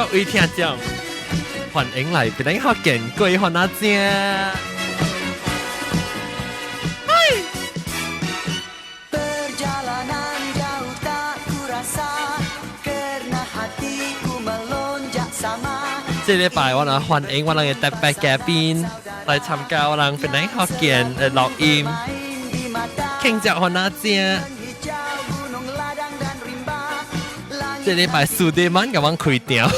各位聽眾，歡迎來檳城福建粿番仔正。 Perjalanan jauh tak kurasa Kerana hatiku melonjak sama 這禮拜我人歡迎我人的特別嘉賓來參加我人檳城福建的錄音， Main di mata 慶祝番仔正。 Hijau gunung ladang dan rimba Langit 這禮拜四點半共阮開場。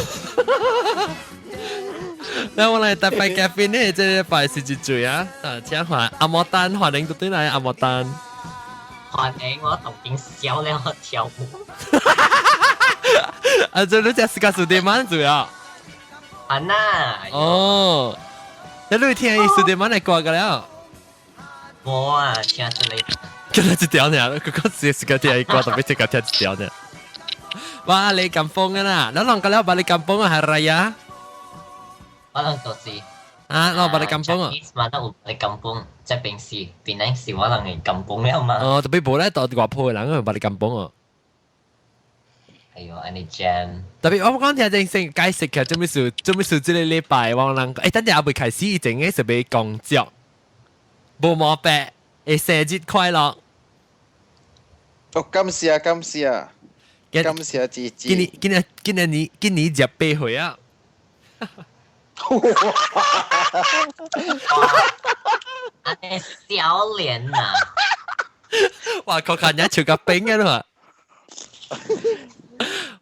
那我來特別嘉賓呢？這禮拜是一嘴啊！啊，請歡阿莫丹，歡迎對來阿莫丹。歡迎我同邊笑了跳舞。啊，這你這是個四點半做啊？啊那。哦，你你聽伊四點半來歌個了？無啊，聽出嚟。今日一條呢，佢講是是個聽伊歌，特別這個聽一條呢。哇，你咁風啊啦！你啷個了 balik kampung 啊，hari raya？我人就是。啊，我 balik kampung 啊。嘛都有 balik kampung，這邊是檳城是我人的 kampung 了嘛。哦，特別無咧，到外坡的人去 balik kampung 哦。哎呦，按呢 jam。特別我講聽正先解釋下，做咩事？做咩事？這個禮拜我人誒，等陣還未開始，以前嘅是欲講祝，無毛病，會生日快樂。哦，感謝感謝，感謝姐姐。今年今年今年你今年28歲啊！按呢少年啊！哇，確看人笑甲冰嘅啦！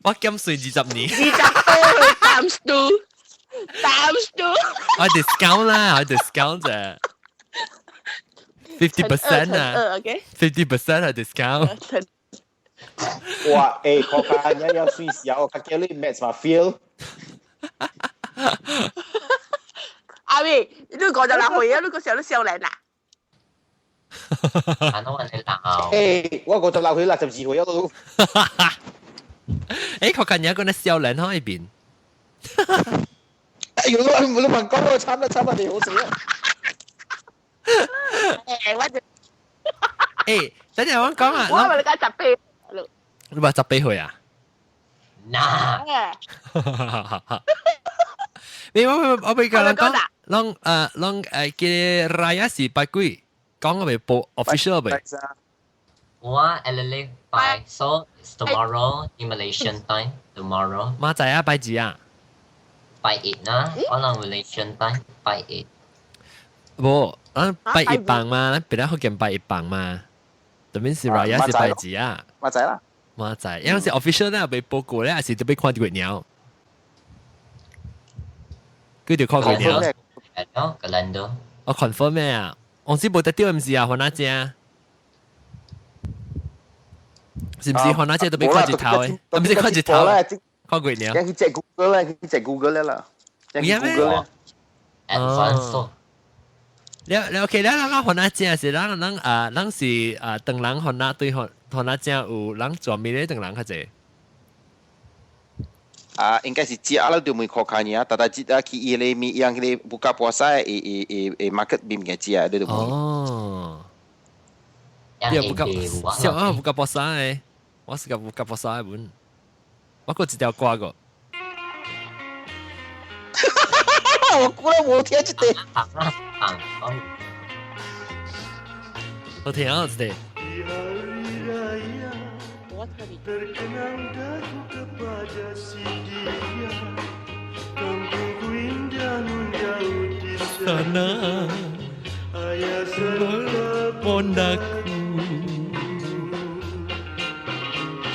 我減歲20年。 28歲 times two，times two。我 discount 啦，我 discount 啫，50% 啊，OK。 50% 係 discount。哇，誒，確看人要水小，較叫你 match 嘛 feel。阿妹，你56歲啊？你個時候都少年啊？啊，我你老。誒，我56歲，62歲啊都。誒，確近有一個咧少年喺呢邊。哎呦，你你問講我慘啦慘啦，你好死啊！誒，我就誒，等陣我講啊，我咪你講十八，你話18歲啊？嗱。你我我俾個人講，攏攏嘅 Raya 是拜幾？講個未報 official 未？我 LA 拜，so it's tomorrow in Malaysian time tomorrow。馬仔啊，拜幾啊？拜一啦，我諗 Malaysian time 拜一。無，咱拜一棒嘛，咱別人福建拜一棒嘛。特別是 Raya 是拜幾啊？馬仔啦。馬仔，因為是 official 咧，未報過咧，還是特別看月鳥？佢就看月鳥。係咯，個人都。我 confirm 咩啊？我知無得掉唔是啊，番仔正。是唔是番仔正都俾看日頭嘅？唔是看日頭，看月鳥。去 check Google 咧，去 check Google 啦。有咩？哦。了了 OK，了咱講番仔正是咱咱啊，咱是啊，唐人番仔對番番仔正有人專門咧唐人較濟。啊，應該是食啦，就問看看爾，逐逐節啊去伊個物樣迄個 buka puasa 會會會 market 面嘅食，你就問。哦。你又 buka，小啊 buka puasa 的，我是個 buka puasa 的本，我閣一條歌個。我估了無聽這個。好聽啊，這個。 Terkenang daku kepada si dia Kampungku indah nun jauh di sana Ayah serta pondakku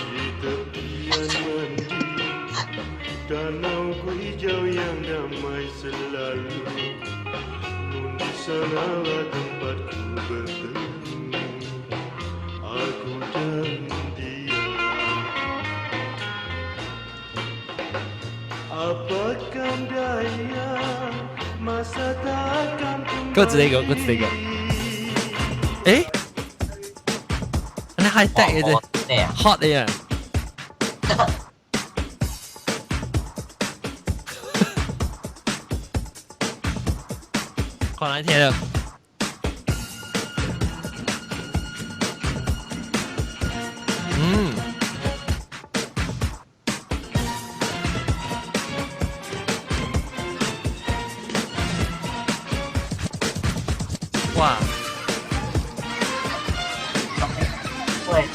Di tepian mandi Danauku hijau yang damai selalu Nun di sanalah tempatku bertemu Aku dan dia Apakan daya masa takkan 閣一個，閣一個。誒，你 high tech 嘅啫，hot 嘅啊！看來聽了。嗯。哇！喂，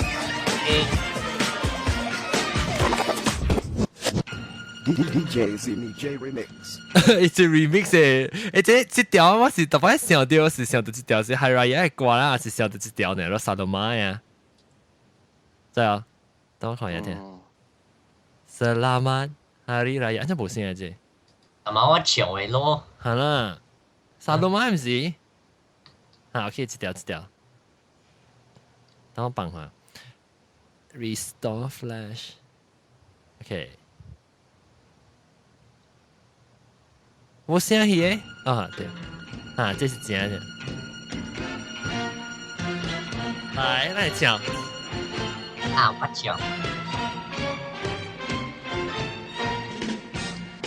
DJ Zimi J Remix。 It's a remix 誒，這這條我是特別想到，是想到這條是 Hari Raya 的歌啦，還是想到這條呢？咯，沙羅馬呀，對啊，等我看下聽。Selamat Hari Raya，這無聲啊這。阿媽我唱的咯。係啦，沙羅馬毋是？啊，OK，這條這條。等我放下。Restore Flash。OK。我聲去的，啊對，啊這是真的。來，來唱。啊，我唱。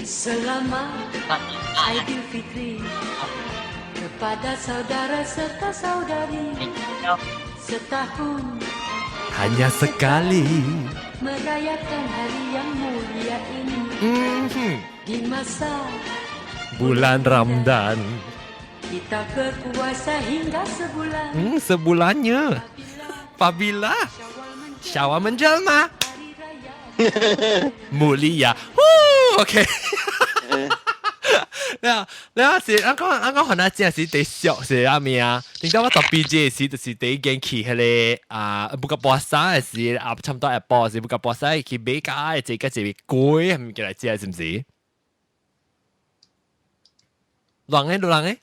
Selamat Aidilfitri kepada saudara serta saudari. Setahun Hanya sekali merayakan hari yang mulia ini. Di masa bulan Ramadan kita berpuasa hingga sebulan. Sebulannya. Apabila Syawal menjelma mulia. Woo, OK。了了是，咱講咱講可能真是第俗是啥物啊？頂到我讀 BJ 時，就是第一間去彼个啊，buka puasa 的時，啊，差不多下晡時 buka puasa 去買家的這個一個粿，物件來食，是毋是？人誒，人誒，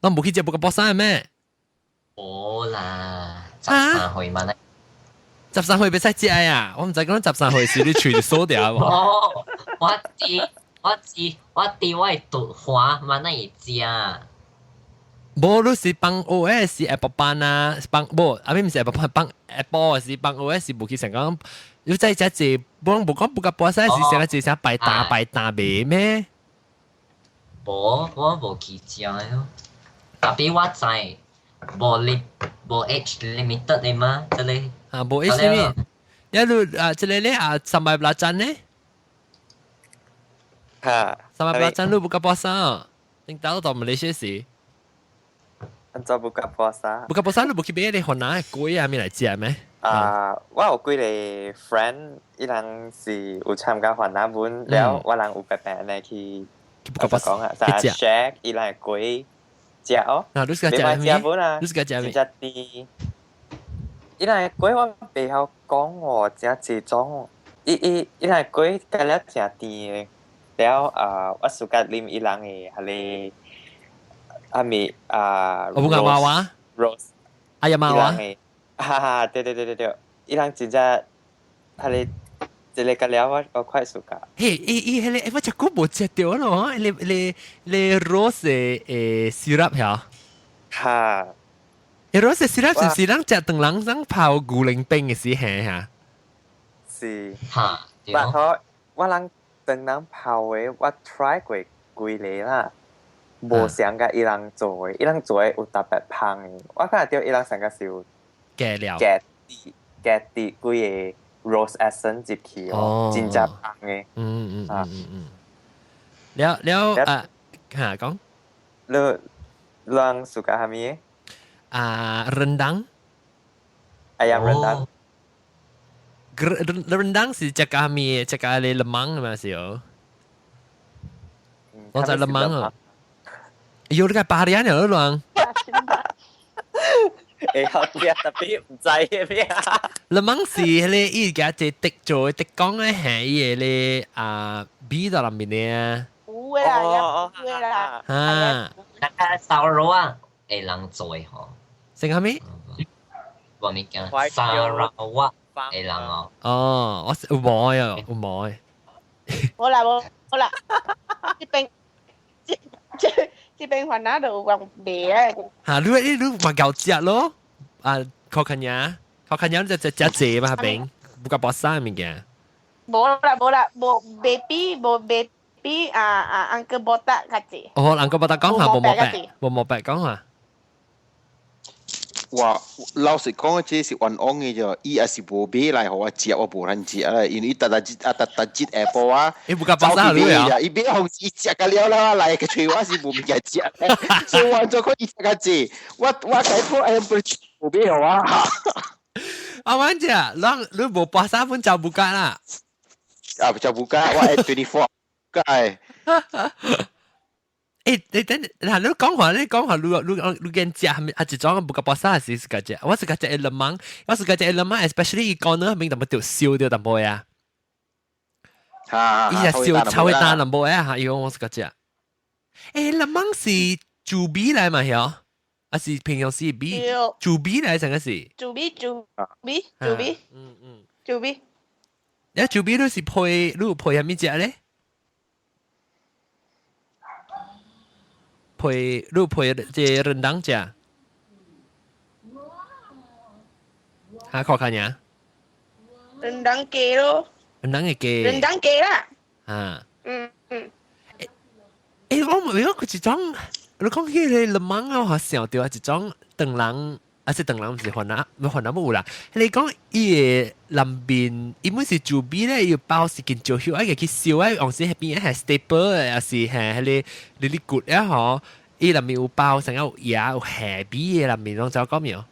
咱無去食 buka puasa 的咩？無啦，13歲嘛咧。 13歲袂使食啊！我毋知講13歲時你喙就鎖掉無？哦，我知。我知，我知我會讀花，嘛那會食。無，你是放 OS Apple 班啊，放無，啊咪毋是 Apple 班，放 Apple 是放 OS 無去想講，你再食一，無無講 buka puasa 是啥個一啥擺擔擺擔賣咩？無，我無去食咯。特別我知，無 lim 無 age limited 的嘛，這個。啊，無 age limit。一路啊，這個咧啊，三百八盞咧。嚇！三百八盞你 buka puasa，頂到到馬來西亞時。按怎 buka puasa？ buka puasa 你無去買你雲南的粿啊，咩來食咩？啊，我有幾個 friend，伊人是有參加雲南本，了我人有白白呢去。 buka puasa 講啊，就 share 伊人的粿食哦。啊，你自家食咩？你自家食咩？食甜。伊人的粿我袂曉講喎，誠濟種。伊伊伊人的粿食了誠甜的。了啊，我 suka 啉伊人的彼個啊咪啊。 bunga mawar。 Rose。 ayam mawar。哈哈，對對對對對，伊人真正彼個一個食了我我快 suka。嘿，伊伊彼個我食久無食著咯，你你你 rose 的 syrup 嚇？哈。 rose syrup 是毋是咱食腸人咱泡牛奶冰的時候嚇？是。哈。對。我我人腸人泡的，我 try 過幾个啦，無像佮伊人做的，伊人做的有特別芳的。我感覺著伊人上個是有加料，加滴加滴幾個 rose essence 入去哦，真正芳的。了了啊，嚇講。你人 suka 啥物？啊，rendang。 Ayam rendang。 Rendang 是食咖咩？食咖喱 lemang 嘛是哦。我知 lemang 啊。喲，你個巴黎人了亂。會曉食，特別毋知咩啊。 Lemang 是彼个伊家只滴做滴講咧係伊個咧啊，味道內面咧。有的啦，有的啦。啊。那個燒肉啊，會人做的吼。成啥物？無物件，燒肉啊，會人哦。哦，我有無啊，有無。無啦無，無啦。這邊這這這邊雲南就有人賣啊。嚇，你你你嘛夠食咯？啊，靠近呀，靠近呀，就食食濟嘛，邊 buka puasa 物件。無啦無啦，無 baby 無 baby 啊啊，Uncle Botak 較濟。哦，Uncle Botak 講下無毛病，無毛病講下。話老實講，這是冤枉嘅啫。伊也是無買來予我食，我無通食啦。因為伊逐逐日啊，逐逐日下晡啊，伊 buka puasa 你啊？伊買予伊食甲了啦，來個揣我是無物件食，所以我做看伊食較濟，我解破哎不無買予我。阿婉姐，咱你無 puasa 本就 buka 啦。啊，就 buka，我係 24 個。欸，你等，嗱，你講話，你講話，你你見食係咪啊？一種 buka puasa 是自家食，我自家食 lemang，我自家食 lemang，especially 伊講呢，明淡薄就燒掉淡薄呀。嚇！伊係燒炒一單淡薄呀嚇，伊講我自家食。欸，lemang 是豬味來嘛？曉？還是平常時味？豬味來成個是？豬味，豬味，豬味。嗯嗯。豬味。你豬味你是配，你有配啥物食咧？配你配這 rendang 食，嚇看看呀？rendang 雞咯。 rendang 嘅雞。 rendang 雞啦。啊。嗯嗯。欸，我唔明佢一種，你講起個 lemang 啊，我想到一種長人，啊是長人，毋是番仔，唔番仔冇啦。你講伊個內面，伊本是豬味咧，伊包是件椒葉，愛去燒啊，往時彼邊係 staple 的，還是係彼個你你骨啊吼，伊內面有包成有椰有蝦米的內面，攏知講沒有？知，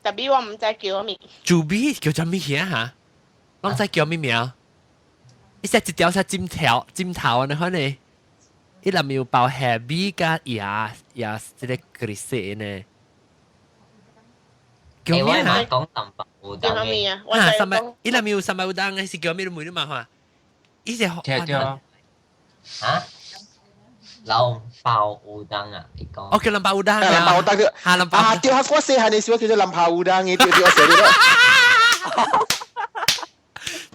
但係我毋知叫啥物。豬味叫做物件哈？攏知叫啥物名？伊只一條只尖頭尖頭安尼款呢？伊內面有包蝦米佮椰椰這個格色呢。叫咩啊？講三白烏冬嘅。啊，三白，伊內面有三白烏冬嘅，是叫咩？你問你嘛看。伊是聽到。啊？老包烏冬啊！你講。哦，叫藍包烏冬啊！藍包烏冬叫。啊，藍包。啊，對啊，我細漢的時候叫做藍包烏冬嘅，對對，我寫你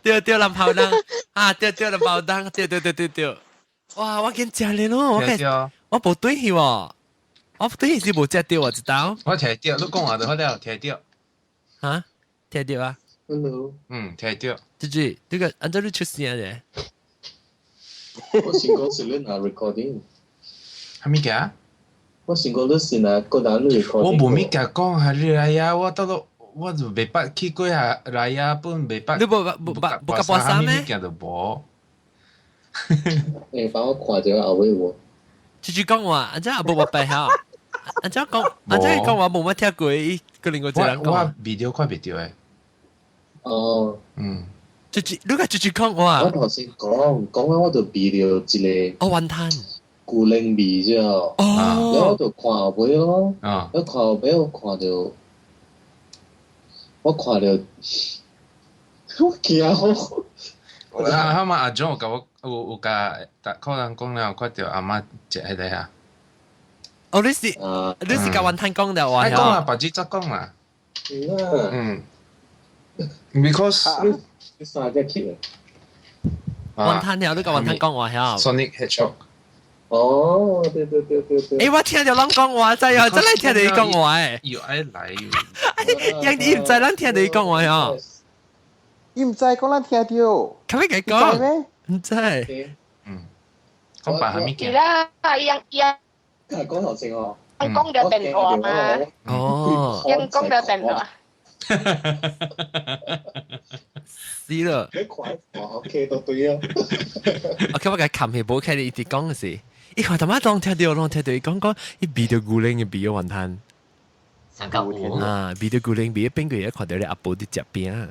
對對，藍包烏冬。啊，對對，藍包烏冬，對對對對對。哇！我見食咧咯，我我無對去喎，我對去是無食到我知道。我聽到，你講話就好了，聽到。嚇？聽到啊？Hello。嗯，聽到。姐姐，這個按照你出聲咧。我想講是你拿 recording。係咪嘅？我想講你是拿個人 recording。我無物件講係你來呀，我到到我就袂捌去過下來呀，本袂捌。你無無無無甲播衫咩？物件都無。欸，幫我看一下後尾無。直直講話，按照無無白嚇。按照講，按照講話無乜聽過，伊個另外一個人講。我 video 看袂著的。哦。嗯。直直，你個直直講話。我頭先講講完，我就避著一個。哦，雲吞。牛奶味啫。哦。然後我就看後尾咯。啊。我看後尾，我看著，我看著，我驚我。啊，哈嘛阿 John 有共我有有共可能講了，看著阿媽食彼個啊。哦，你是共雲吞講的話？愛講啦，別子則講啦。嗯。Because 你三隻起雲吞了，你共雲吞講話曉。 Sonic Hedgehog。哦，對對對對對。欸，我聽著人講話，知哦，真係聽著伊講話誒。又愛來。人伊毋知咱聽著伊講話曉。伊毋知講咱聽著。可咪共講？毋知。嗯。講白蝦米是啦，伊樣伊樣。講頭先哦。講著電話嘛。哦。講著電話。死了！你看，OK 都對啊。 OK，我共冚起無開你一直講的是，伊看他媽當聽著，當聽著伊講講，伊味著牛奶的味雲吞。上個有啊，味著牛奶味，變過伊看著你阿婆佇食餅。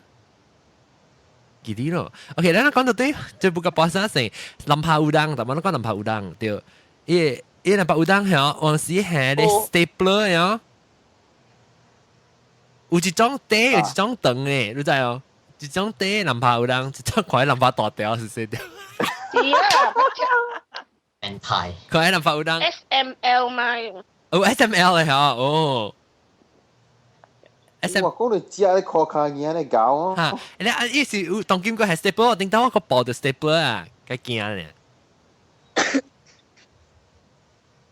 記得咯。OK，咱講到底，這 buka puasa 先，藍泡烏冬，但係咱講藍泡烏冬對。伊伊藍泡烏冬響，往時係咧 stapler 喲。有一種短，有一種長的，你知哦？一種短藍泡烏冬，一種看藍泡大條是細條。是啊，變態。看藍泡烏冬。 S M L 嘛。哦，S M L 的嗬，哦。 S M 我講你食咧箍跤爾咧搞哦。嚇！你啊，伊是有當今個係 stapler，頂到我個報著 stapler 啊，較驚咧。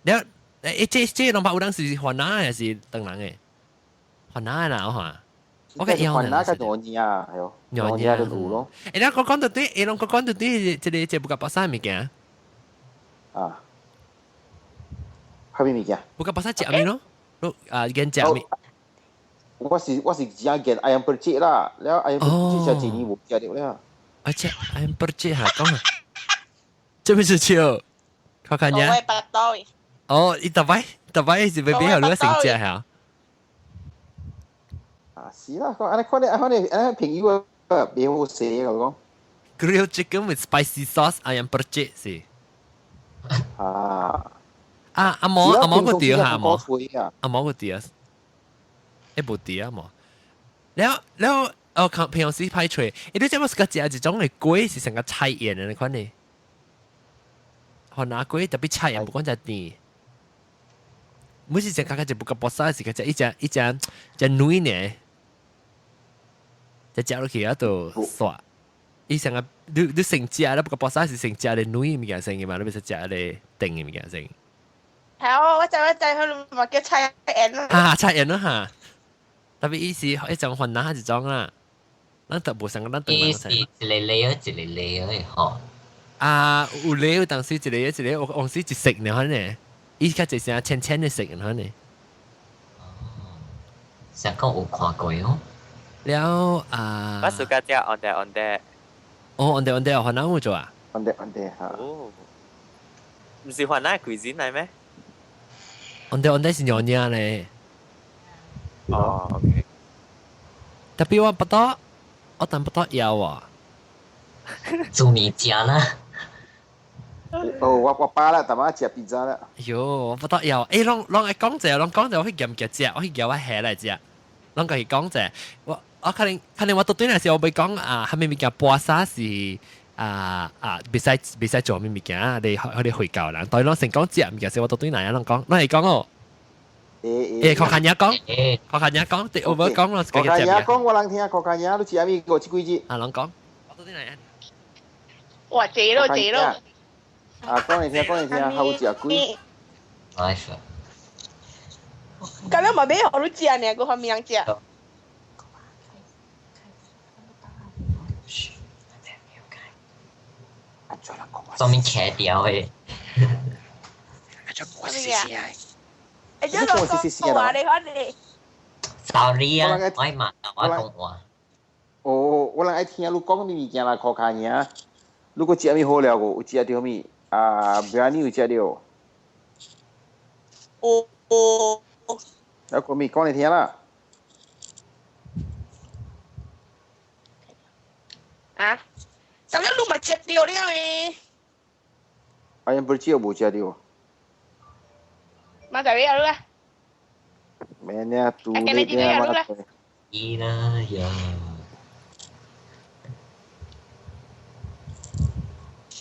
了，欸，這這藍泡烏冬是番仔還是長人的？番仔啦，我看。我個番仔較容易啊，係哦，容易就有咯。欸，你講講到底，欸，攏講講到底，這個這 buka puasa 物件。啊。蝦米物件？ buka puasa 食啥物咯？你啊見食咩？我是食見 ayam percik 啦，了 ayam percik 食一年無食到了。而且 ayam percik 下講啊，這邊是笑，看看呀。哦，伊特擺特擺是欲買予你先食嚇。啊，是啦，講按呢看咧，按呢按呢朋友啊，袂好食我講。 Grilled chicken with spicy sauce ayam percik 是。啊。啊，阿毛阿毛個條嚇，阿毛阿毛個條，欸無條啊毛。了了，哦，看平常時歹揣，欸你知無是個食一種的粿是成個菜葉的那款的，番仔粿特別菜葉，不管只甜。每次食較較一不個薄沙是個食一隻一隻隻軟呢，只食落去啊就煞。伊成個你你成食啦，不過薄沙是成食的軟物件先嘅嘛，你袂使食的甜的物件先。係啊，我知我知，佢嘛叫菜葉咯。啊，菜葉咯嚇。特別伊是一種番仔一種啦，咱特無成個咱伊是一個 layer 一個 layer 的吼。啊，有 layer 當時一個一個，我往時一食呢，可能。伊較濟成淺淺的色，可能。成個有看過哦。了啊！我暑假食ondeh ondeh。哦，ondeh ondeh 番仔有做啊？ ondeh ondeh 嚇。哦。毋是番仔 cuisine 來咩？ ondeh ondeh 是娘惹咧。哦，OK。特別我不多，我等不多要啊。做物食啦。哦，我飽啦，淡仔食披薩啦。喲，我不得要，欸，攏攏愛講者，攏講者，我去鹹夾食，我去夾我下來食，攏家己講者，我可能可能我到對那時我欲講啊，啥物物件 puasa 是啊啊，袂使袂使做啥物物件，你你回教人，但攏先講食物件時，我到對那樣攏講，攏會講哦。欸，確看嘢講，確看嘢講，對，我無講咯，確看嘢講，我人聽，確看嘢，你食啥物？過這幾日。啊，攏講，我到對那樣。哇，濟咯濟咯。啊，講嚟聽，講嚟聽，好食幾？哎呀！咁你嘛買予你食呢？閣較物人食。上面騎掉的。咩啊？欸，這個講話你看你。 Sorry 啊，我嘛我講話。哦，我人愛聽你講啥物件啦，靠卡爾。如果食啥物好料無？有食著物？啊，biryani 有食著。有有。啊，個物講嚟聽啦。啊？咁樣你嘛食著了咧？阿人不是無食著。嘛就係啦。咩呢？煮你聽嘛？伊啦呀。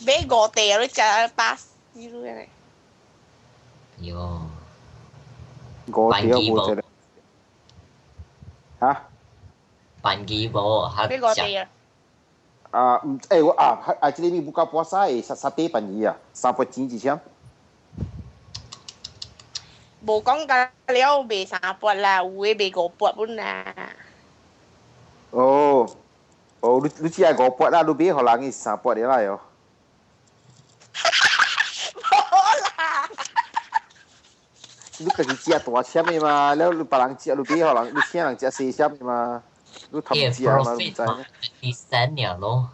買五地啊！你食巴士你咧？喲。五地我無食。嚇？飯機無，買五地啊！啊，唔，欸我啊，啊，這個物不夠半沙的，沙沙地飯魚啊，三百錢一箱。無講甲了賣三百啦，有的賣五百本啦。哦，哦，你你只係五百啦，你買予人伊三百的啦喲。無啦。你家己食大簽的嘛，了你別人食，你買予人，你請人食細簽的嘛，你頭食嘛，你毋知。第三年咯。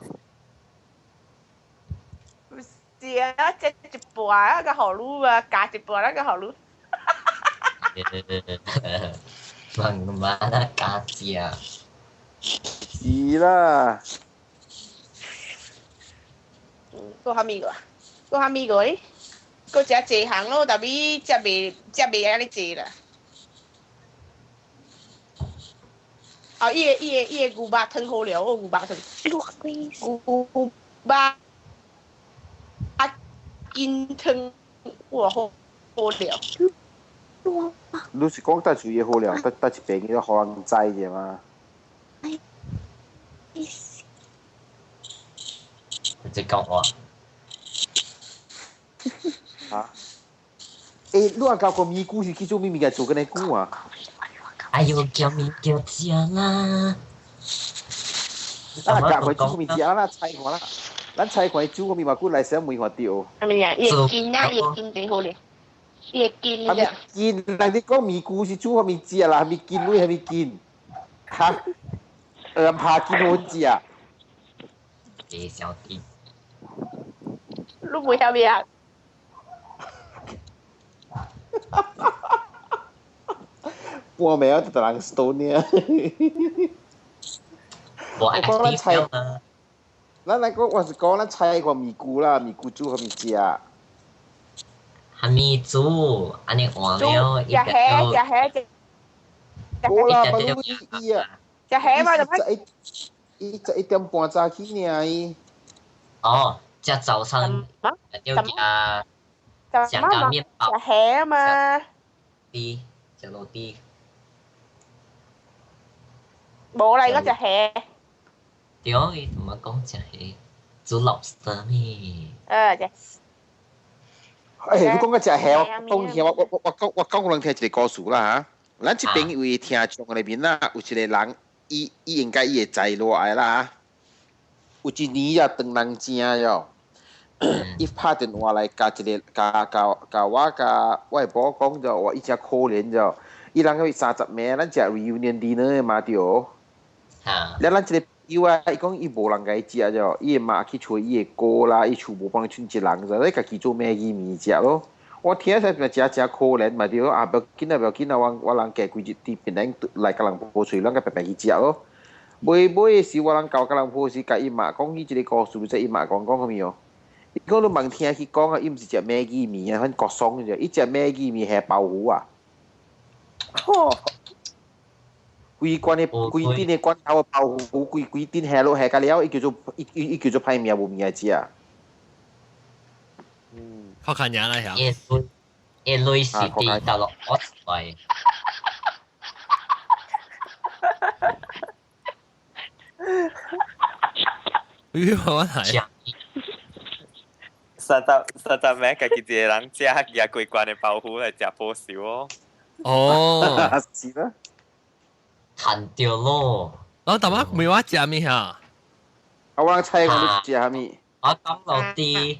是啊，食一半啊，個予你啊，加一半啊，個予你。問嘛加食。是啦。閣啥物個？閣啥物個咧？閣食濟項咯，但係食袂食袂按呢濟啦。哦，伊個伊個伊個牛肉湯好料哦，牛肉湯。牛肉筋湯哇好好料。你是講佗一處好料，佗佗一邊去予人知者嘛？直講話。嚇？欸，你若教個咪菇是去做咩物件做緊個菇啊？哎呦，叫物件食啦！咱教佢煮個物件啦，菜看啦，咱菜看伊煮個物嘛，久來時未看著。係咪啊？葉筋啊，葉筋幾好咧。會見係咪啫。見？人哋講咪菇是煮係咪食啦？係咪見？你係咪見？嚇？人怕見好食啊？幾小啲。你袂曉咩啊？我沒有得人 stone 呢。我我講咱菜 active 嘛。咱來講，我是講咱菜個咪菇啦，咪菇煮係咪食啊？係咪煮？按呢換了，食蝦，食蝦，食。無啦，不如伊啊。食蝦嘛就一伊十一點半早起爾伊。哦，食早餐，要食食個麵包。食蝦啊嘛。啲食落啲。無啦，而家食蝦。對，伊同我講食蝦，煮 lobster 咩？誒，食。欸，你講個食蝦，我講聽，我講我人聽一個故事啦嚇。咱這邊有位聽眾內面啦，有一個人，伊應該伊會知落來啦嚇。有一年啊，當人正喲，伊拍電話來，共一個，共我共我的某講著，哇，伊誠可憐著，伊人去30名，咱食 reunion dinner 嘛對。嚇。了，咱這個友啊，伊講伊無人共伊食著，伊的媽去揣伊的哥啦，伊厝無幫伊剩一人，就咧家己做 Maggi 麵食咯。我聽起來誠誠可憐嘛對，啊，無要緊啊，無要緊啊，我人過幾日佇檳城來吉隆坡揣，咱個白白去食咯。尾尾時我人到吉隆坡時，共伊媽講起這個故事，這伊媽講講啥物哦？伊講你茫聽去講啊，伊毋是食 Maggi 麵啊，反國爽啫，伊食 Maggi 麵下包魚啊。規罐的規陣的罐頭的包魚，規規陣下落下甲了，伊叫做伊伊伊叫做歹命無物食。嗯，靠近人啦，曉。一類是啲大陸我嚟。我係。3030名家己一個人食，舉規罐的包袱來食保守哦。哦，是啦。賺著咯。我大媽沒話食咩嚇？啊，我猜我食啥物？我講落啲。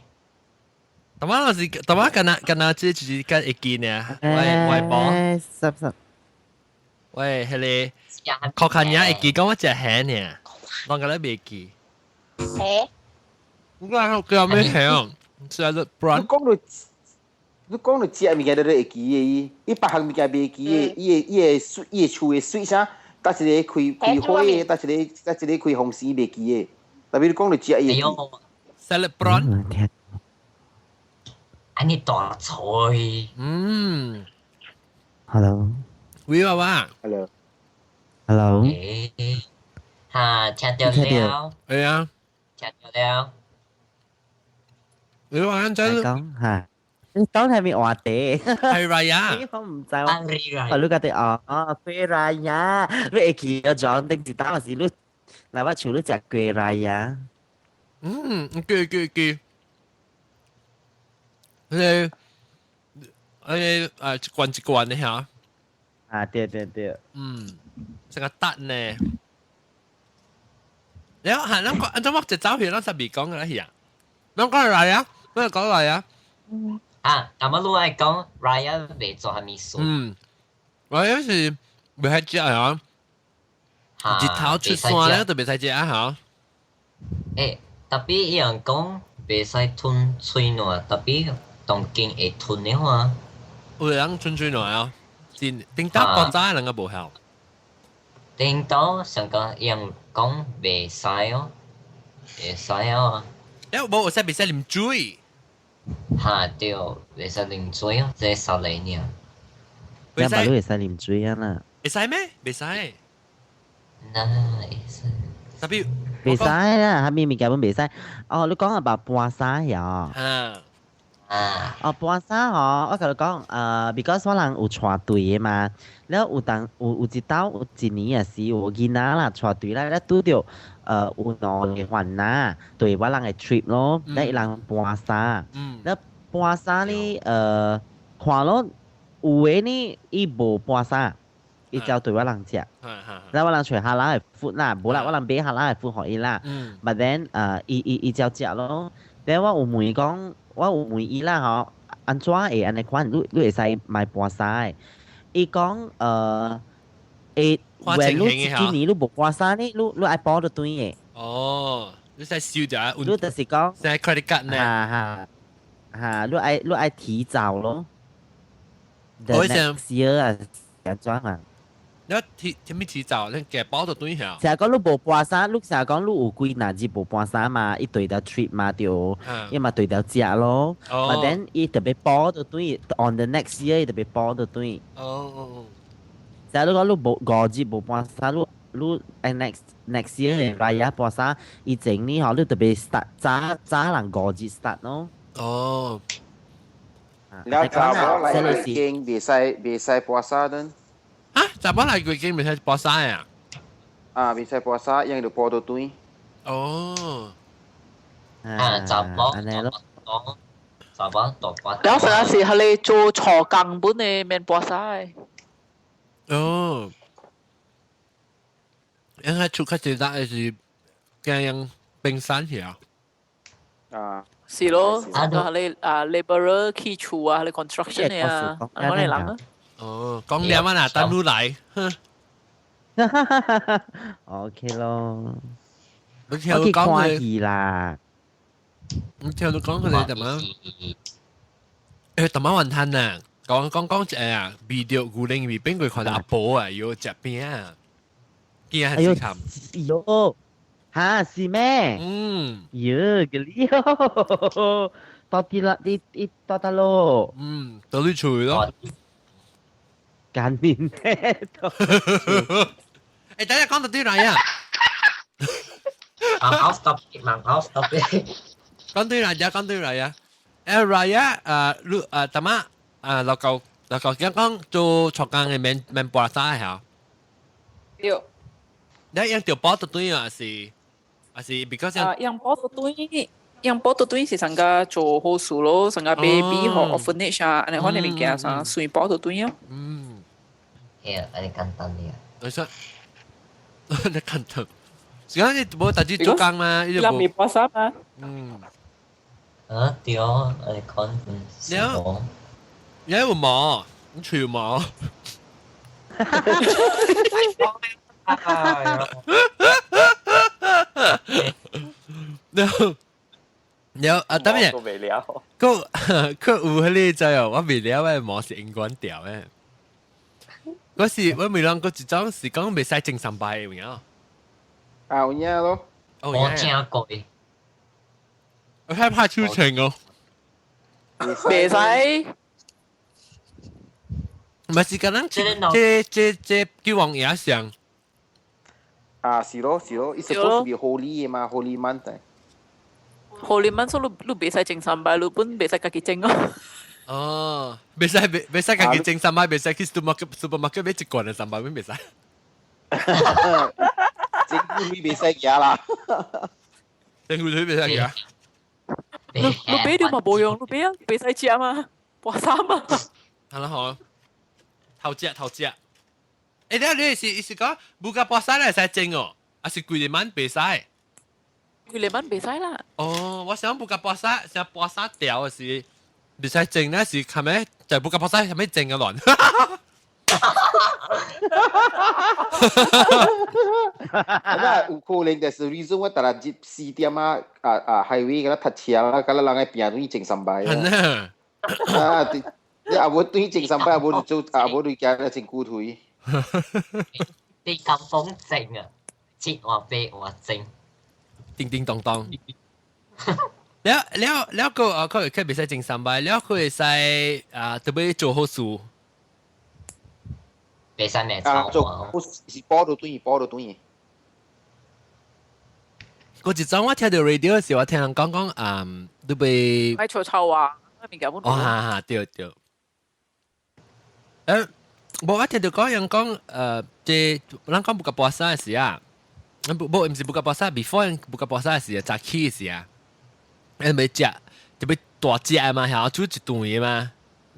大媽老是，大媽敢若敢若這就是敢會記呢？喂喂，幫。十十。喂，彼個，靠近人會記講我食蝦呢，啷個咧袂記？蝦。我講叫咩蝦？是啊，不然。你講到食物件，你都會記的伊，伊別項物件袂記的，伊的厝的水啥，搭一個開開火的，搭一個開風扇袂記的，特別你講到食伊會記。 Salad prawn。按呢大菜。嗯。 Hello。喂，娃娃。 Hello。 Hello。嚇，聽到了。係啊。聽到了。你話真講嚇。你講係咪話題？係 Raya。我唔知我。我你覺得哦哦，過 Raya，你會記得裝定一當時你，來我厝你食過 Raya。嗯，記記記。你你一罐一罐的嚇。啊，對對對。嗯，成個得呢。你係咱講，按怎我一早去，咱十二講嘅啦係啊。咱講 Raya，咱講 Raya。啊，咁啊，你愛講 Raya 袂做啥物事？嗯，Raya 是袂使食啊，日頭出山咧就袂使食啊嚇。欸，特別伊人講袂使吞喙瀾，特別當今會吞的話，有人吞喙瀾啊？真頂到古早人個無曉。頂到上個伊人講袂使哦，會使哦。欸，無有使袂使啉水。嚇對，袂使啉水哦，這三個爾。你把你會使啉水啊啦？會使咩？袂使。那會使。特別袂使啦，啥物物件攏袂使。哦，你講啊，把搬沙呀？啊。啊。哦，搬沙吼，我共你講，because 我人有帶隊的嘛，了有當有有一道有一年也是有囡仔啦帶隊啦，了拄著有兩個番仔對我人的 trip 咯，了伊人搬沙，了搬沙呢，看咯有的呢，伊無搬沙，伊就對我人食。了我人揣 halal 的 food 啦，無啦，我人買 halal 的 food 予伊啦。But then 伊照食咯。then 我有問伊講，我有問伊啦吼，按怎會按呢款？你會使買盤衫的。伊講會，看你一年你無盤衫呢，你愛補到轉的。哦，你使燒咗，你就是講，使 credit card 呢？哈哈哈！你愛提早咯。The next year 啊，按怎啊？你提啥物提早？你夾包就對下。成日講你無盤衫，你成日講你有幾若日無盤衫嘛？伊對條 trip 嘛對，伊嘛對條食咯。But then 伊特別補就對，on the next year 伊特別補就對。成日你講你無5日無盤衫，你 next year Raya 盤衫，伊整呢吼，你特別 start 早早人5日 start 咯。了查某來月經袂使盤衫呢？啊！查某來月經袂使盤衫啊？啊，袂使盤衫，因為補到轉。哦。啊，查某講查某大把。了成日是係你做坐工本的免盤衫。哦。應該出較濟力是驚用冰山去啊。啊。是咯，係你啊 laborer 起厝啊，係你 construction 的啊，我哋人啊。哦，講兩啊啦，等你來。 OK 咯。你聽我講佢啦。你聽我講佢哋點啊？誒，點啊雲吞啊？講講講誒啊，味道牛奶味變過看到阿婆啊，有食餅啊，見係食鹹。喲，嚇是咩？嗯。喲，個哩到底啦，你到得咯。嗯，到你厝咯。間面咩？誒，等下講到啲嚟啊！忙 off topic，忙 off topic。講對嚟啊，講對嚟啊！誒，嚟啊！誒，你誒，大媽誒，老舊老舊，講講做錯工嘅免免盤衫嚇。對。你用條包就對啊，還是 because 啊，用包就對，用包就對是上個做好事咯，上個 baby 和 orphanage 啊，按呢款的物件啥，算包就對哦。嗯。係啊，按呢簡單啲啊。你說，你簡單。是講你無大家做工嘛？你未盤衫啊？嗯。啊對，按呢款了，你有毛？你吹有毛？了了啊！等下，未了。佢佢有彼個知哦，我未了的毛是永遠掉的。嗰時我未諗過一種是講袂使整三擺的有影。啊，有影咯。我聽過。我害怕出情哦。袂使。唔係是講咱這這這叫王爺上。啊，是咯是咯，伊 supposed to be holy 的嘛，holy month。 Holy month 所以你袂使整三擺，你本袂使家己整哦。哦，袂使袂使家己整三擺，袂使去 supermarket 買一罐的三擺，袂使。整牛腿袂使食啦。整牛腿袂使食。你買了嘛無用，你買啊，袂使食嘛，盤衫嘛。係啦好，頭食頭食。欸，你是講 buka puasa 咧會使整哦，還是規日晚袂使？規日晚袂使啦。哦，我想 buka puasa，想盤衫掉的是袂使整咧，是係咪就 buka puasa 係咪整個亂？那有可能就是 reason 我逐日4點啊啊啊 highway 佮塞車啦，佮人愛拼對整三擺啊。啊，你也無對整三擺，也無做，也無對行了真久腿。你咁風整啊，7換8換整，叮叮當當。了了了個啊，佢佢袂使整三擺，了佢會使啊，特別做好事。袂使咩啊，做好事是補到轉，補到轉。嗰一陣我聽到 radio 時，我聽人講講，嗯，你被愛臭臭啊，物件哦，哈哈，對對。誒，無我聽到講人講，這咱講 buka puasa 時啊，無，毋是 buka puasa，before buka puasa 時啊，早起時啊，誒，欲食，特別大隻嘛，係煮一頓的嘛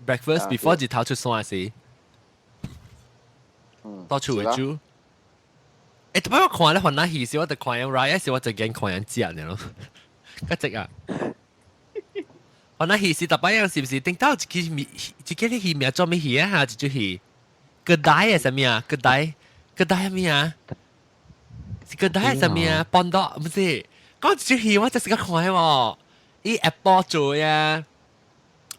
，breakfast before 日頭出山時，到處會煮。誒，特別我看咧雲南戲時，我就看人 Raya 時，我就驚看人食呢咯，較濟啊。番仔魚是逐擺樣是毋是？頂到一支物，一個魚名做咩魚啊？嚇，一隻魚，keldai 啊，啥物啊？keldai，keldai 咩啊？是 keldai 啥物啊？pondok 毋是？講一隻魚我就是個看喎，伊 Apple 做呀。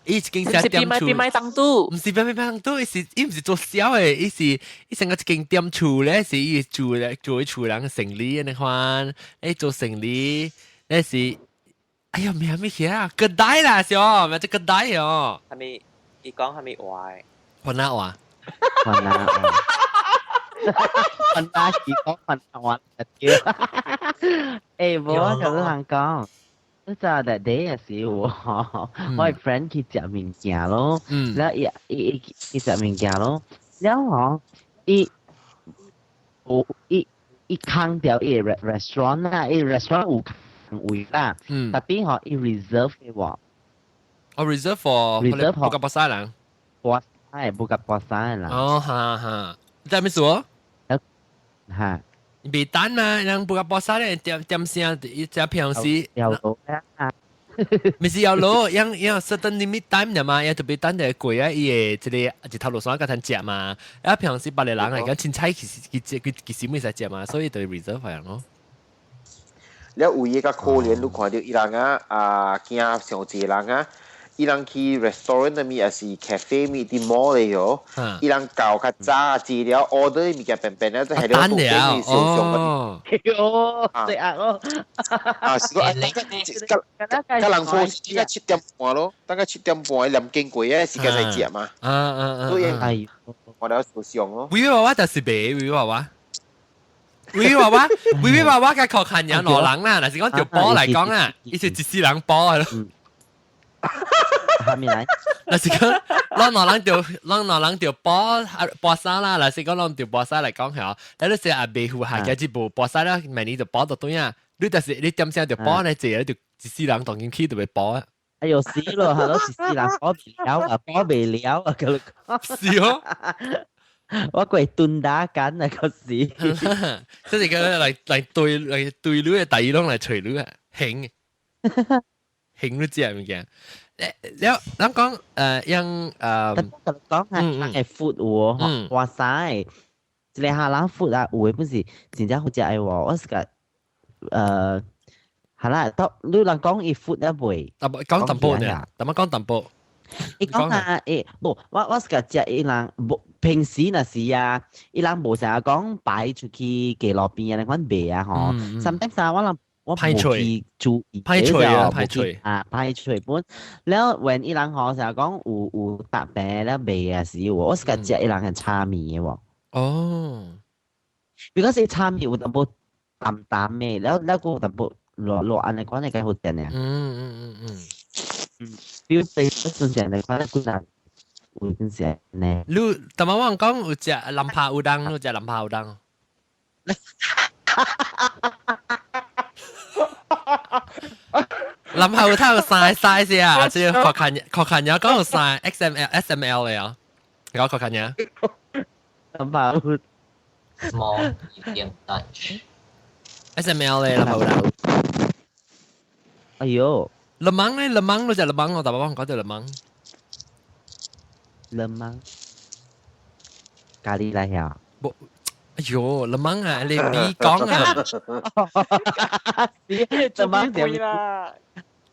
伊一間小店厝，變賣當拄，毋是變賣當拄，伊是伊毋是做小的，伊是伊成個一間店厝咧，是伊做咧做厝人生理按呢款，伊做生理，咧是，哎呀，名咩嘢啊？keldai 啦，小，名叫 keldai 哦。係咪？伊講係咪話？番仔話？番仔話。番仔是講番仔話對。欸，無我共你人講。嗰陣 that day 也是我，我 friend 去食物件咯，了伊伊伊去食物件咯，了吼，伊有伊伊空掉伊 restaurant 啦，伊 restaurant 有空位啦，tapi 吼伊 reserve 嘅喎。哦，reserve for reserve buka puasa 人。 puasa buka puasa 人。哦，哈哈，你知咩事哦？哈。未等嘛，人 buka puasa 咧，點點聲，伊只平時。有路啊！毋是有路，因因 certain limit time 嘛，嘛，伊特別等就過啊，伊會這個一頭路線甲通食嘛。啊，平時別個人嚟講，凊彩其實佢佢其實沒使食嘛，所以就 reserve 樣咯。了有伊較可憐，你看到伊人啊啊，驚上濟人啊，伊人去 restaurant 咪也是 cafe 咪啲 mall 嚟喲，伊人搞較早資料 order 物件便便咧，就係了等了哦，哦，對啊哦，啊是講啊，甲人說是大概7點半咯，大概7點半念經過嘅時間嚟食嘛，啊啊啊，所以我哋要上咯。威娃娃就是白威娃娃。威娃娃，威娃娃嘅確近有羅人啦，若是講條波嚟講啊，伊是一世人波係咯。下面來，若是講，咱兩人條，咱兩人條波波衫啦，若是講咱條波衫嚟講係，你都是阿未付下嘅這部波衫啦，明年就波到對啊，你就是你點聲條波咧，這就一世人當進去就會波啊。哎呦死咯，係咯，一世人波未了啊，波未了啊，佢是哦。我過蹲打緊啊個時，即係個嚟嚟對嚟對你嘅第二攏嚟捶你啊，興興你知物件。了，咱講用講係係 food 喎，哇塞！一個下冷 food 啊，有的本是真正好食的喎。我是個係啦，當你人講伊 food 一袂，啊講淡薄呢，淡薄講淡薄。伊講啊，欸，無，我是個食伊人無平時若是啊，伊人無成日講擺出去街路邊啊，那款賣啊吼。Sometimes 啊，我人我無去注意，歹喙啊，歹喙啊，歹喙本。了，when 伊人吼成日講有有搭餅了賣啊時，我是個食伊人嘅炒麵的喎。哦，because 伊炒麵有淡薄淡淡的，了了閣有淡薄落落按呢款的較好食呢。表對不順正的款幾難有陣時呢。你頭先我講有食林柏烏冬，你食林柏烏冬。林柏有睇有三個 size 啊，即係確近確近有講有三 X M L S M L 嘅啊，有確近有。林柏有 Small, medium, large。 S M L 咧，林柏有當。哎呦！ Lemang 咧，lemang 你食 lemang，我大伯講到 lemang。 Lemang 咖喱來呀？無，哎呦，lemang 啊，你比講啊。 Lemang 點啦？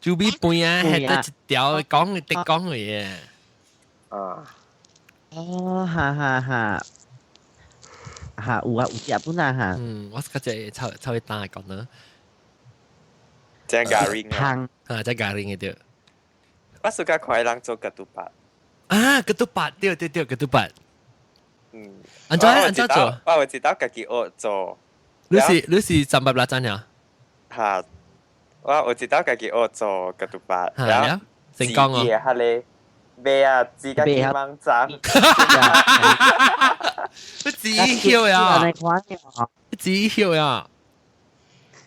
豬尾飯啊，係得一條講得講嘅嘢。啊。哦，哈哈哈。哈，有啊，有食本啊哈。嗯，我是較濟抽抽一單嚟講呢。正咖喱啊！啊，正咖喱嘅對。我暑假看人做 ketupat。啊，ketupat 對對對，ketupat。嗯。按怎按怎做？我有一道家己學做。你是三百六盞呀？哈，我有一道家己學做 ketupat。然後成功哦。哈咧，未啊，自己網站。你自己曉呀？你自己曉呀？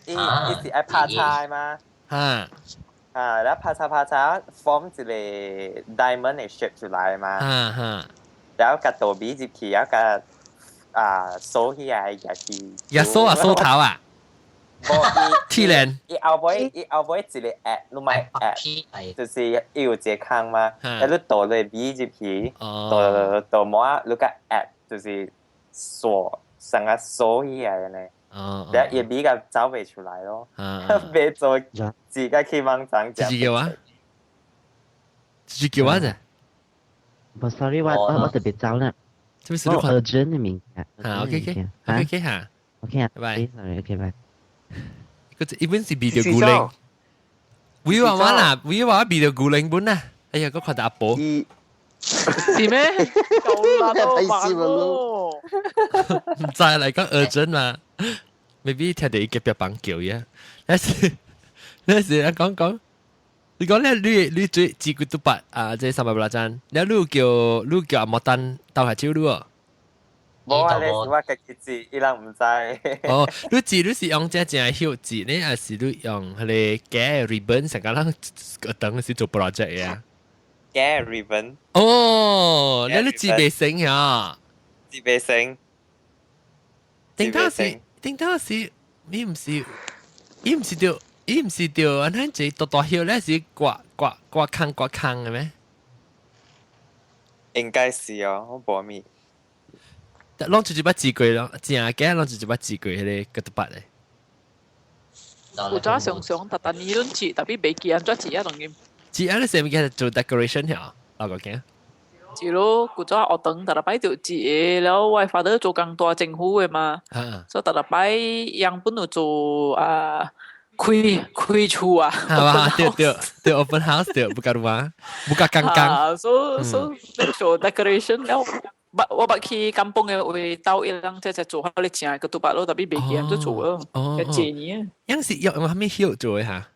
伊伊是愛拍叉嘛？哈。啊，然後拍叉拍叉，form 一個 diamond 的 shape 出來嘛。哈哈。然後共豆米入去，然後共啊掃起來也是。也掃啊掃頭啊？鐵鏈。伊後尾一個 app，你買 app，就是伊有一個空嘛，啊你倒你米入去，倒倒無啊，你個 app 就是鎖成個鎖起來呢。然後伊米個走袂出來咯，袂做自己去網站自己叫啊？自己叫啊啫？不，sorry，我特別走啦。這是我 urgent 的物件。啊，OK OK OK OK 嚇。 OK 啊，拜拜。 sorry，OK 拜。個一本是變掉古靈，會話我啦，會話變掉古靈本啊！哎呀，嗰個阿婆。是咩？夠啦都玩咯。唔知嚟講 urgent 嘛？maybe 聽到伊隔壁房叫呀。那是那是啊，講講，你講咧，你最自古都八啊，這300巴盞，你叫阿莫丹鬥下招你哦。無啊，你是我家己字，伊人毋知。哦，你字你是用這正葉字呢，還是你用彼个假 ribbon 成個人等時做 project 呀？假 ribbon。哦，你字袂成呀？字袂成。頂當時，頂當時，你毋是，伊毋是著，伊毋是著，按呢這大大葉咧是掛掛掛空掛空的咩？應該是哦，我無咪。攏直接捌字過咯，正假攏直接捌字過彼個 ketupat 咧。有早常常特特呢輪字，特別袂記按怎字啊，當然。字啊，你啥物件做 decoration 嚇？老個驚。是咯，古早學堂逐禮拜就字的，了我 father 做工大政府的嘛，所以逐禮拜樣本有做啊開開厝啊。係嘛？對對對，open house 對，buka rumah, buka kangkang。所以做 decoration 了。捌我捌去 kampung 的位兜伊人這隻做好咧正個 ketupat 咯，特別袂記按怎做咯，一濟年。樣是用用啥物葉做的嚇？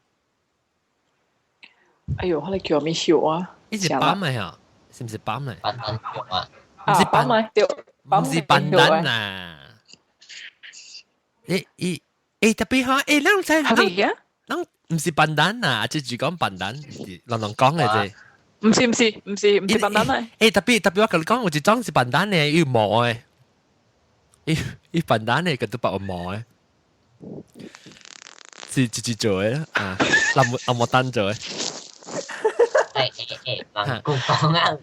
哎喲，彼个叫啥物葉啊？伊是板的嚇，是毋是板的？板丹葉啊？唔是板的，對，毋是板丹啊。欸伊欸特別嚇，欸咱知咱咱毋是板丹啊，即是講板丹，人人講的啫。毋是毋是毋是毋是板丹啊！欸，特別特別，我共你講，有一種是板丹的，有毛的。伊伊板丹的，ketupat 有毛的，是自己做的啊，林阿莫丹做的。欸欸欸，人講講啊，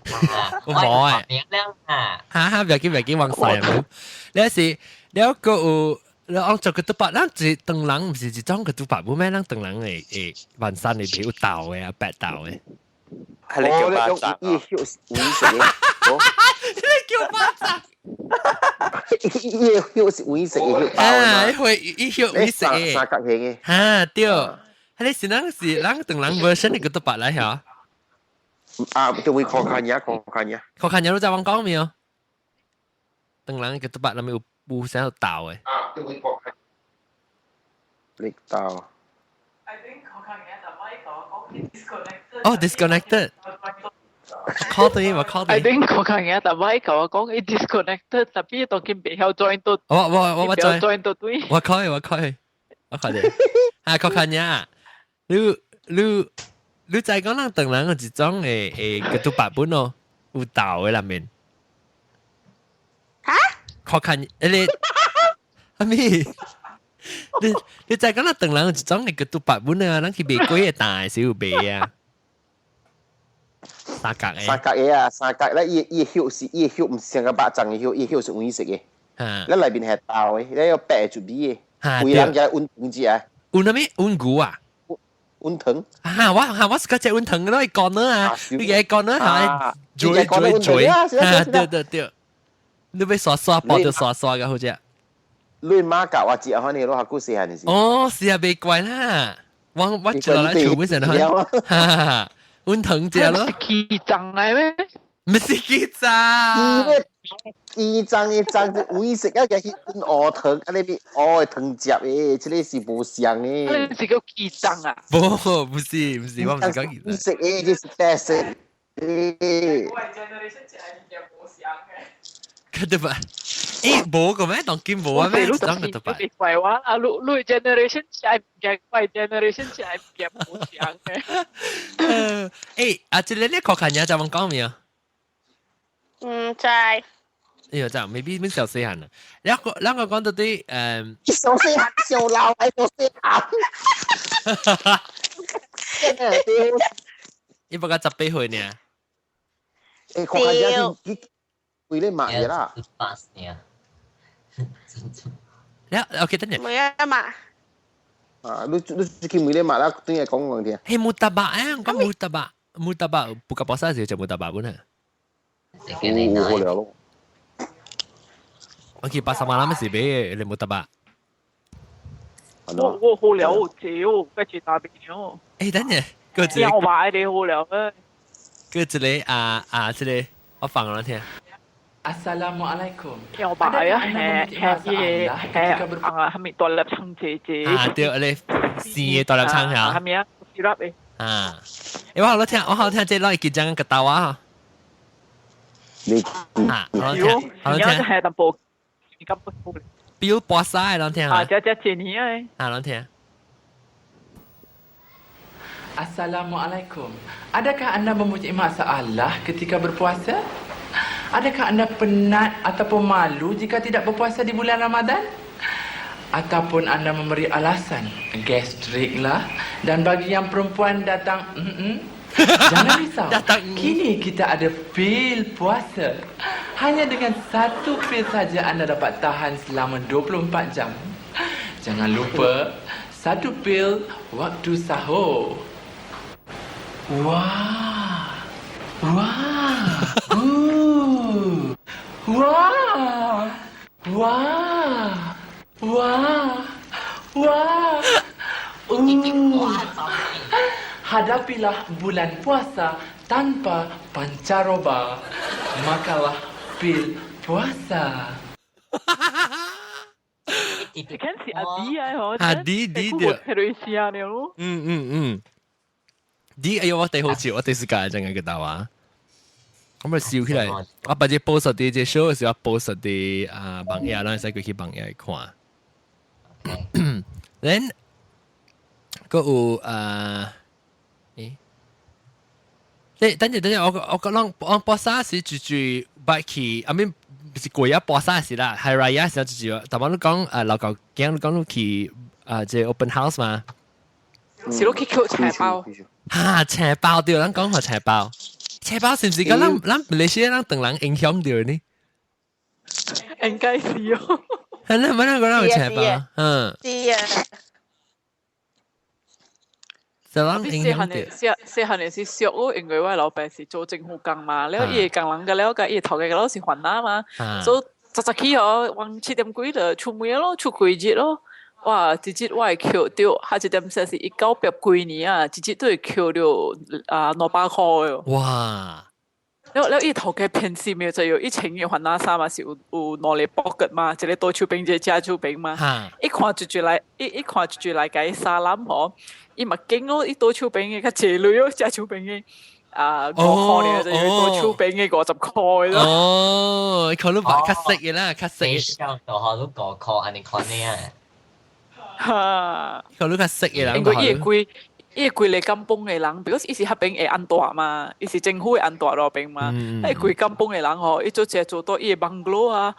有毛的。啊！哈哈，袂緊袂緊，往細啊！你是你個有你按做 ketupat，咱一唐人毋是一種 ketupat，無咩？咱唐人會會晚上會有豆的啊，白豆的。係你叫巴掌？伊葉是黃色的，你叫巴掌？伊葉是黃色的葉包啊，伊會伊葉黃色的，三角形的。哈對，彼是咱是咱唐人 version 的 ketupat 來嚇。啊，就會看看嘢，看看嘢。看看嘢，你知我講未？唐人 ketupat 內面有有啥有豆的。啊，就會看看。力豆。哦，disconnected。call 對我 call 對。 I think 我看嘢，但係我講伊 disconnected，特別當佢袂曉 join 到。我我我我 join 到對。我 call 我 call 我 call 你。啊，看看嘢，你你你知講咱唐人有一種會會 ketupat 本哦，有豆的內面。嚇？看看你，阿咪？你你知講咱唐人有一種會 ketupat 本啊，咱去賣粿的大時有賣啊。三角的。三角的啊，三角咧，伊伊葉是伊葉毋是像個肉粽的葉，伊葉是黃色的。咧內面係豆的，咧有白的出味的。規人叫溫糖食啊。溫啥物？溫牛啊？溫糖。啊，我嚇我是個食溫糖咯，伊講呢啊，你個講呢嚇，嘴嘴嘴，啊，對對對，你欲刷刷包就刷刷個好似。你媽教我食，可能攞下古細漢時。哦，是啊，袂怪啦，我我做來厝本身哈，哈，溫糖食咯。起粽來咩？毋是起粽。伊粽伊粽是黃色啊，個去溫烏糖，啊你邊烏的糖汁的，這個是無相的。你是叫起粽啊？無，不是不是，我毋是講起粽。色的，這是白色的。我 generation 食物件無相的。 ketupat，欸，無個咩？當今無啊咩？當 ketupat。怪我啊！你你 generation 食物件，我 generation 食物件無相的。欸，啊，這個你看看你就問講未啊？毋知。哎呀，真 maybe 免小細漢啊。兩個兩個講到底。小細漢，小老係小細漢。伊不過18歲呢。欸，看下這幾咧買嘢啦。八年。了，OK，等陣。冇啊嘛。啊，你去每咧買啦，等下講講聽。嘿，murtabak 啊，講 murtabak，murtabak buka puasa 是食 murtabak 本啊。有好了咯。我去 pasar malam 是買的 murtabak。我好了，少，跟住打邊咗。欸，等陣，個一個。我買你好了啊。個一個啊啊，這個我放來聽。 Assalamualaikum. 又買啊，係係係啊，係咪大粒葱姐姐？啊，對，你生的大粒葱嚇。係咪啊？小粒的。啊，欸，我好聽，我好聽這攞嚟結帳個豆啊。你啊，好聽，好聽。係淡薄，表播晒，啷聽啊！這這這年啊。啊，啷聽。 Assalamualaikum. Adakah anda mempunyai masalah ketika berpuasa? Adakah anda penat ataupun malu jika tidak berpuasa di bulan Ramadan? Ataupun anda memberi alasan gastrik lah dan bagi yang perempuan datang Jangan risau. Kini kita ada pil puasa. Hanya dengan satu pil saja anda dapat tahan selama 24 jam. Jangan lupa satu pil waktu sahur. Wah. Wah. Ooh. Wah. Wah. Wah. Wah. Ooh. Hadapilah bulan puasa tanpa pancaroba. Makalah pil puasa. 你看是阿弟啊，嗬？阿弟弟對。係類似啊，你咯。嗯嗯嗯。啲哎呦，我哋好笑，我哋是教真係個答啊。我咪笑起來，我把這 post 啲這 show 嘅時候 post 啲啊網頁，咱使過去網頁看。Then 個有啊，誒，等等陣等陣，我我講我播沙時住住捌去，I mean 是過一播沙時啦，係 Raya 時住住，但係你講誒老舊驚你講你去啊這 open house 嘛？是你去扣斜包。哈，斜包對，咱講個斜包。斜包是唔是講咱咱馬來西亞咱唐人影響到呢？應該是哦。係啦，乜人講咱有斜包？嗯。是啊。就咱影響到。細細漢時小我，因為我老爸是做政府工嘛，了伊會工人個了，佮伊頭家個老是番仔嘛，所以早早起哦，往7點幾就出門咯，出幾日咯。哇！一日我會扣到，下一點說是1900幾年啊，一日都會扣到啊200塊哦。哇！了了，伊頭家偏心的就有以前嘅番仔衫嘛，是有有兩个 pocket 嘛，一個左手邊，一個正手邊嘛。一看就就來，一一看就就來共伊沙攬吼，伊嘛驚咯，伊左手邊嘅較濟鐳咯，正手邊嘅啊5塊呢，就左手邊嘅50塊咯。哦，可能較識嘅啦，較識。你上就學到5塊，按呢看呢啊。哈！可能較識嘅人。因為伊會規，伊會規个甘榜的人，比如伊是彼邊會安大嘛，伊是政府的安大路邊嘛，伊規甘榜的人吼，伊做這做到伊的 bungalow 啊，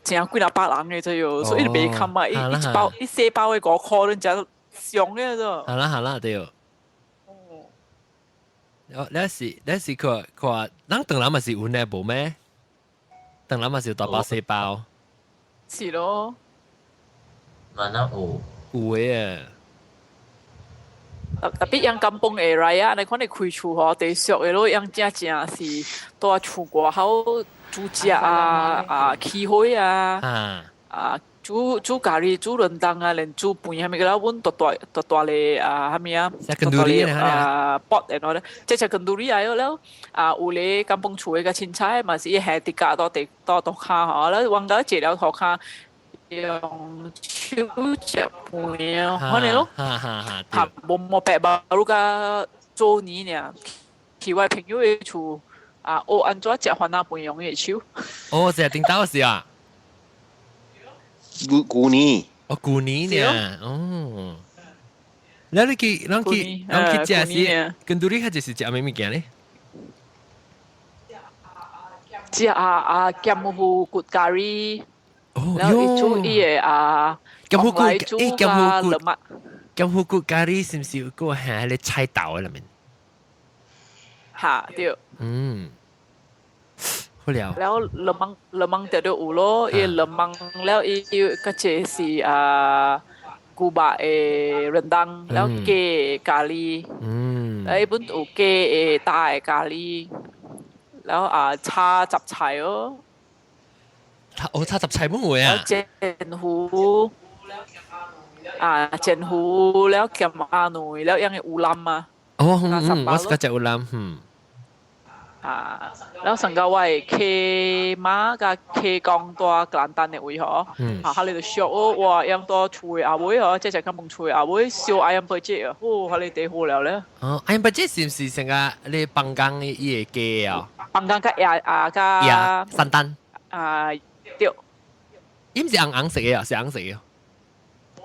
成幾若百人的這樣，所以伊袂堪嘛，伊一包伊細包的5塊，恁誠俗的啫。好啦好啦，對。哦，你是看看，咱唐人嘛是有呢無咩？唐人嘛是有大包細包。是咯。嘛那有。有的啊。特別樣甘榜的 Raya，你看你開厝吼，地俗的咯，樣正正是蹛厝外口煮食啊啊，起火啊，啊煮煮咖喱、煮 rendang 啊，連煮飯啥物個啦，阮大大大大个啊，啥物啊，大大个啊，pot 然後咧，這隻 kenduri 來了，啊有咧甘榜厝的個凊彩嘛是伊下佇家到地到塗跤吼，了往到坐了塗跤。用手食飯啊，可能咯，嚇無無白baru 甲做年爾，去我朋友的厝啊，學按怎食番仔飯用的手。哦，是頂到時啊，舊舊年，哦，舊年呢，哦，你去，咱去，咱去食是，kenduri 較就是食啥物物件咧？食啊啊鹹魚骨咖喱，然後伊煮伊个啊，鹹魚骨，欸，鹹魚骨，鹹魚骨咖喱是毋是有個係咧菜豆的裡面？嚇對。嗯，好了。了 lemang lemang 就有咯，伊 lemang 了伊個這是啊牛肉的 rendang，了加咖喱，了伊本有加的大的咖喱，了啊炒雜菜哦。哦，炒雜菜冇會啊？煎魚啊，煎魚了鹹鴨卵了樣的烏腩啊。哦，嗯，我是個食烏腩，嗯。啊，了上個我的契媽佮契公住吉蘭丹的位吼，啊，彼个就俗哦，哇，樣住厝的後尾吼，這隻較問厝的後尾燒 ayam penyet 哦，彼个底好了咧。哦，ayam penyet 是毋是成個你放工的伊個雞啊？放工佮椰啊佮 santan。啊，對。伊毋是紅紅色的啊，是紅色的。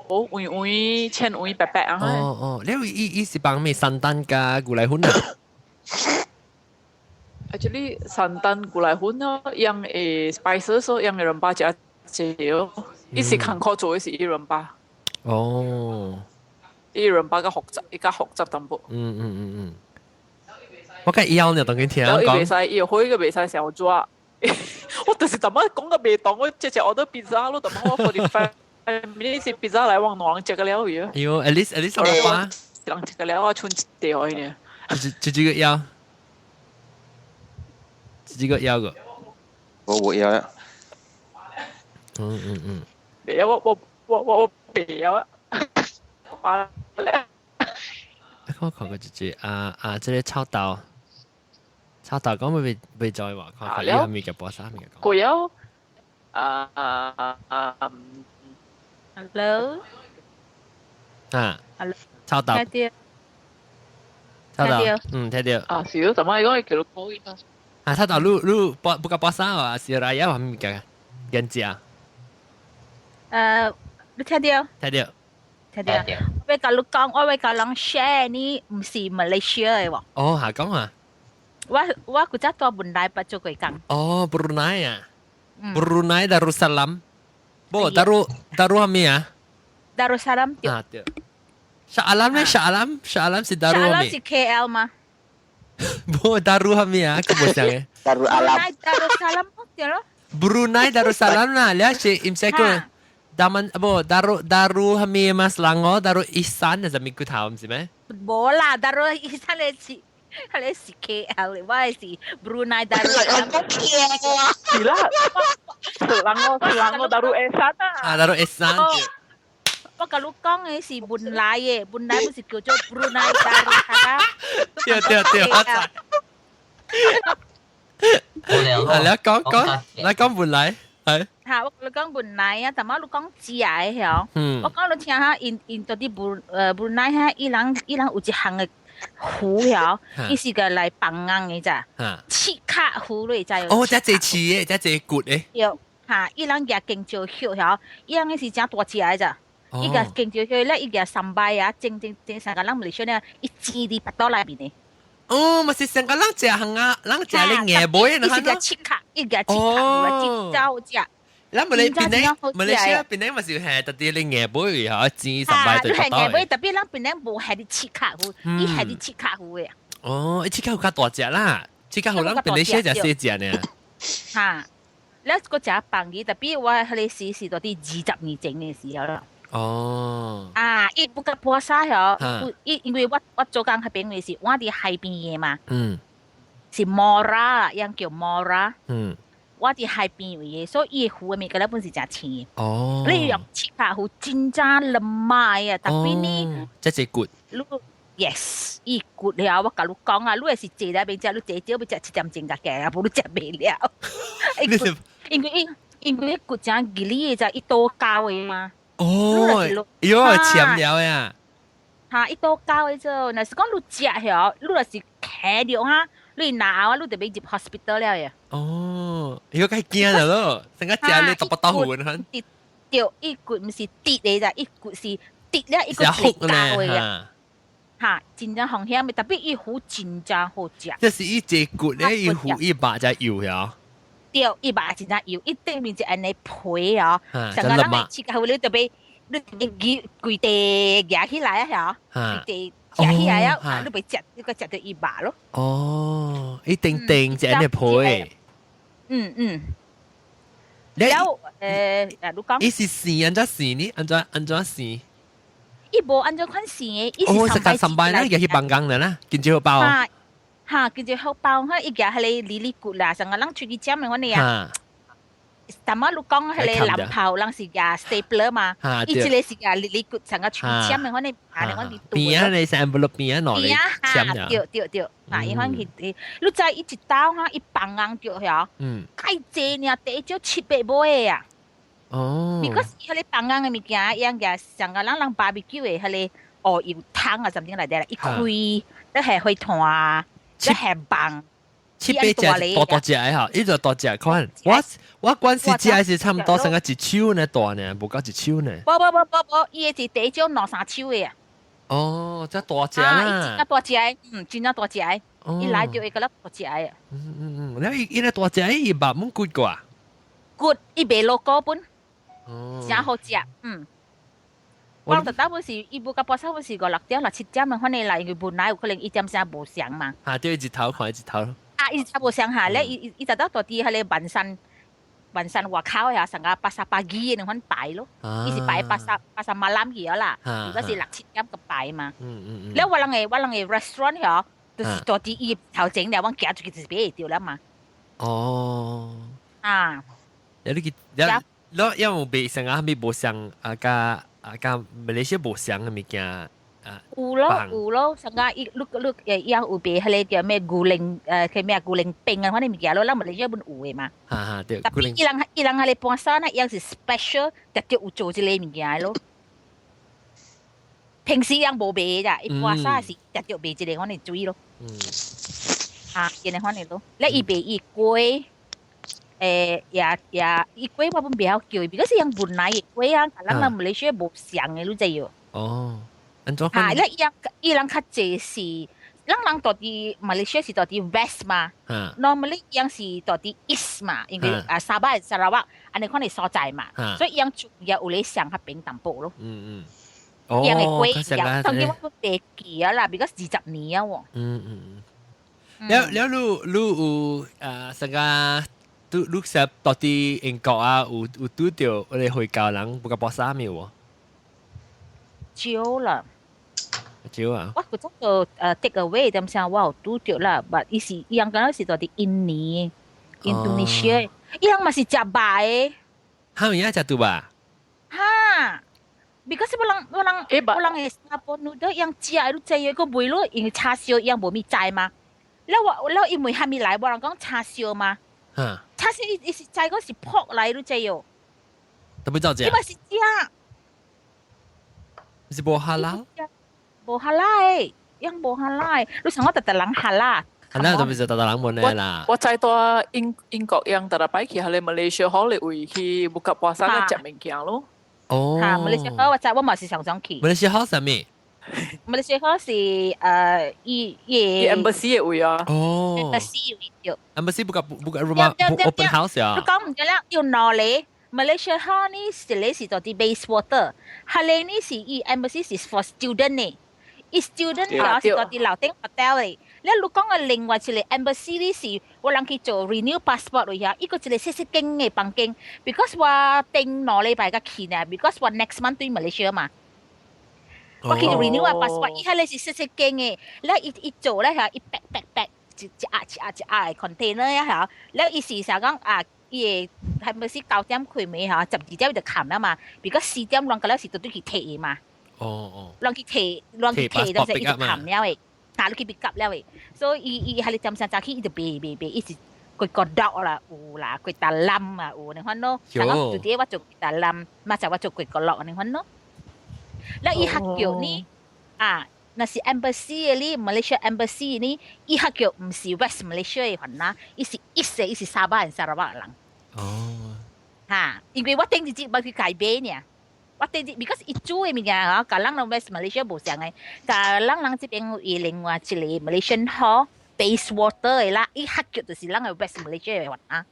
哦，黃黃淺黃白白啊。哦哦，你伊伊是放咩 santan 佮牛奶粉啊？ Actually, santan 牛奶粉咯，用誒 spices 咯，用的 rempah 誠濟咯。伊是艱苦做的是伊 rempah。哦。伊 rempah 較複雜，伊較複雜淡薄。嗯嗯嗯嗯。我較枵呢，當佢聽講。伊袂使，伊火個袂使傷熱。我就是怎麼講個袂當，我直接 order pizza 咯，怎麼我 45 minutes pizza 來往兩人食個了去。哎喲，at least at least 我話。人食個了，我剩一塊予伊呢。就這個枵。這個枵個。我會枵啊。嗯嗯嗯。袂我我我我我袂曉啊。啊咧。我看過一隻啊啊，這個臭豆，臭豆講未未在話，看看伊係咪嘅播啥物嘅講。過了啊啊啊，Hello。啊。 Hello。臭豆。聽到。臭豆。嗯，聽到。啊，是咯，怎麼講叫做可以啊？啊，臭豆，你你播 buka puasa 啊，是 raya 還物件？現食。你聽到？聽到。聽到。我共你講，我欲共人 share 呢，毋是馬來西亞的喎。哦，下講啊。我我古早蹛文萊捌做過工。哦，Brunei 啊。Brunei Darussalam。無，Daru Daru 啥物啊？ Darussalam 對。啊對。Shah Alam 咧，Shah Alam，Shah Alam 是 Daru 啥物？Shah Alam 是 KL 嗎？無，Daru 啥物啊？佢無像嘅。 Daru Alam。 Brunei Darussalam 對咯。 Brunei Darussalam 啦，你是毋是講？Daman 無 Daru Daru 啥物嘛？Selangor Darul Ihsan 係啥物骨頭毋是咩？無啦，Darul Ihsan 咧是，彼个是 KL，我的是 Brunei Darussalam。是啦，Selangor Selangor Darul Ehsan 啊。啊，Darul Ehsan。我共你講的是文萊的，文萊不是叫做 Brunei Darussalam。對對對，我知。啊，你講講，你講文萊係。嚇！我共你講文萊啊，但仔你講食的曉？我講你聽下，𪜶𪜶到佇 Brunei 遐，伊人伊人有一項的魚曉，伊是個來放硬的咋？刺殼魚你會知？哦，遮濟刺的，遮濟骨的。對，嚇！伊人舉香蕉葉曉，伊人的是誠大隻的咋？伊舉香蕉葉咧，伊舉三擺啊，蒸蒸蒸成個咱馬來西亞伊煎佇腹肚內面的。哦，嘛是成個人食行啊，人食咧硬尾，伊是舉刺殼，伊舉刺殼，真好食。咱馬來檳城，馬來西亞檳城嘛是係特啲咧硬尾嚇，煎三擺對嚇，硬尾特別咱檳城無係佇刺殼魚，伊係佇刺殼魚的。哦，伊刺殼較大隻啦，刺殼魚咱檳城小隻細隻呢。嚇，了閣食放魚，特別我彼个時是佇20年前的時候咯。哦。啊，伊 buka puasa 曉，伊因為我我做工彼邊的是我佇海邊的嘛。是 Mora，樣叫 Mora。我佇海邊位的，所以伊的魚的物件本是誠鮮的。你用刺殼魚真正 lemak 啊，特別呢。這隻骨。你 yes，伊骨了，我共你講啊，你若是坐佇邊食，你坐少欲食7點鐘才過，啊無你食袂了。因為因為骨誠吉利的，伊倒膠的嘛。哦，喲，攕了呀！嚇，伊倒膠的做，若是講你食曉，你若是徛著哈，你拿啊，你就欲入 hospital 了呀。哦，伊個較驚了咯，成個食咧都不到魂哈。對，伊骨毋是直的咋，伊骨是直了，伊骨是膠的呀。嚇，真正風險的，特別伊魚真正好食。這是伊這骨咧，伊魚伊肉才油呀。對，伊肉真正油，伊頂面就按呢皮哦，上個人切開你就欲你舉規塊夾起來啊，嚇，規塊夾起來啊，你欲食，你閣食著伊肉咯。哦，伊頂頂就按呢皮。嗯嗯。了你講。伊是生按怎生呢？按怎按怎生？伊無按怎款生的，伊是三擺三擺啦，伊去放工啦啦，跟住包。哈，哈，跟住好包，哈，伊夾彼個哩哩骨啦，上個人出去食的款的啊。淡仔你講彼個藍泡，人是夾 stapler 嘛？伊這個是夾哩哩骨，上個出去食的款的，啊，你款佇邊啊，你是 envelope 邊啊，攞嚟簽對對對，啊，伊款去，你知伊一刀哈，伊放硬著遐，介濟爾，第一少七八尾啊。哦。 Because 伊彼個放硬的物件，伊樣夾上個人人 barbecue 的彼個哦油湯啊，啥物內底啦，伊開，你下火炭，你下放。七八隻大大隻的吼，伊就大隻款。我我關是隻是差毋多成個一手呢大呢，無夠一手呢。無無無無無，伊的是第一種兩三手的啊。哦，這大隻啦。真正大隻，嗯，真正大隻。伊來就會覺得大隻啊。嗯嗯嗯，了伊伊咧大隻，伊肉滿骨個。骨，伊袂落骨本。真好食，嗯。我特搭本是伊無甲巴沙本是五六點六七點的，反正來，因為本來有可能一點聲無相嘛。啊，對，日頭看日頭。啊，伊頭無相下咧，伊伊伊特搭到佇彼個萬山萬山外口遐，上個 pasar pagi 的款擺咯。伊是擺 pasar pasar malam 去啦，如果是六七點個擺嘛。了我人的我人的 restaurant 遐，就是到佇伊頭前了，阮行出去就是買會著了嘛。哦。啊。了你去了，了因為賣上啊，咪無相啊，佮啊佮馬來西亞無相的物件啊。有咯有咯，上個伊你你伊樣有賣彼個叫咩牛奶叫咩牛奶冰啊，款的物件咯，咱馬來西亞本有的嘛。哈哈對。 Tapi 伊人伊人彼個 puasa 呢，伊樣是 special，特別有做這個物件咯。平時樣無賣咋，伊 puasa 是特別賣這個款的水咯。啊，這個款的咯，咧伊賣伊粿。也也伊粿我本袂曉叫，because 是用本來的粿啊，咱人馬來西亞無相的，你知無？哦，按怎？嚇，咧伊人伊人較濟是，咱人到佇馬來西亞是到佇 West 嘛，normally 伊樣是到佇 East 嘛，因為啊沙巴、沙拉越按呢款的所在嘛，所以伊樣主要有咧上較平淡薄咯。嗯嗯。哦，伊樣的粿，當然我本袂記啊啦，because 20年啊喎。嗯嗯嗯。了了，你你有啊，啥個？拄你說到佇英國啊，有有拄著我哋回教人 buka puasa 沒有無？少啦。少啊！我嗰種個take away 點聲我有拄著啦，but 伊是伊人敢若是到佇印尼、印度尼西亞，伊人嘛是食肉的。哈，有影食豬肉？哈，because 我人我人我人的新加坡 noodle 樣食的，你知影個賣咯，因為叉燒伊樣無物知嘛。了我了伊問蝦米來，我人講叉燒嘛。叉燒伊伊是知講是 pork 來，你知喲？都欲走食？伊嘛是食。是無 halal？無 halal 的，樣無 halal 的。你想我逐逐人 halal？ halal 都不是逐逐人問的啦。我知蹛英英國樣，逐逐擺去彼个 Malaysia 好咧位去 buka puasa 個食物件咯。哦。哈，Malaysia 好，我知我嘛是常常去。 Malaysia 好啥物？ Malaysia 好是伊伊 embassy 的位啊。哦。 embassy 位對。 embassy buka buka rumah open house 啊。你講毋對啦，有兩個。Malaysia 好呢，一個是到佇 Bayswater，彼个呢是伊 embassy 是 for student 呢。伊 student 是到佇樓頂 hotel 的。你你講的另外一個 embassy 呢是我人去做 renew passport 位遐，伊個一個細細間的房間，because 我頂兩禮拜才去呢，because 我 next month 對 Malaysia 嘛。我去 renew 我 passport，伊彼個是細細間的，了伊伊做咧嚇，伊 pack pack pack 一一盒一盒一盒的 container 呀嚇，了伊是啥講啊？伊會係咪是9點開門嚇？12點伊就冚啦嘛，because 4點人個了是都對去提嘛。哦哦。人去提，人去提，就是伊就冚了的，啊，你去 pick up 了的，所以伊伊彼個點聲早起伊就賣賣賣，伊是kuih kodok 啦，有啦，kuih talam 啊，有你看咯。但我就佇我做 kuih talam，嘛就我做 kuih kolok 你看咯。了伊較叫呢，啊，若是 embassy 的呢，Malaysia embassy 呢，伊較叫毋是 West Malaysia 的番啦，伊是 East 的，伊是沙巴和沙拉越人。哦。哈，因為我頂一日捌去改買呢。我頂日，because 伊煮的物件吼，佮咱人 West Malaysia 無相的，佮咱人這邊有另外一個 Malaysian Hall Bayswater 的啦，伊較叫就是咱的 West Malaysia 的番啊。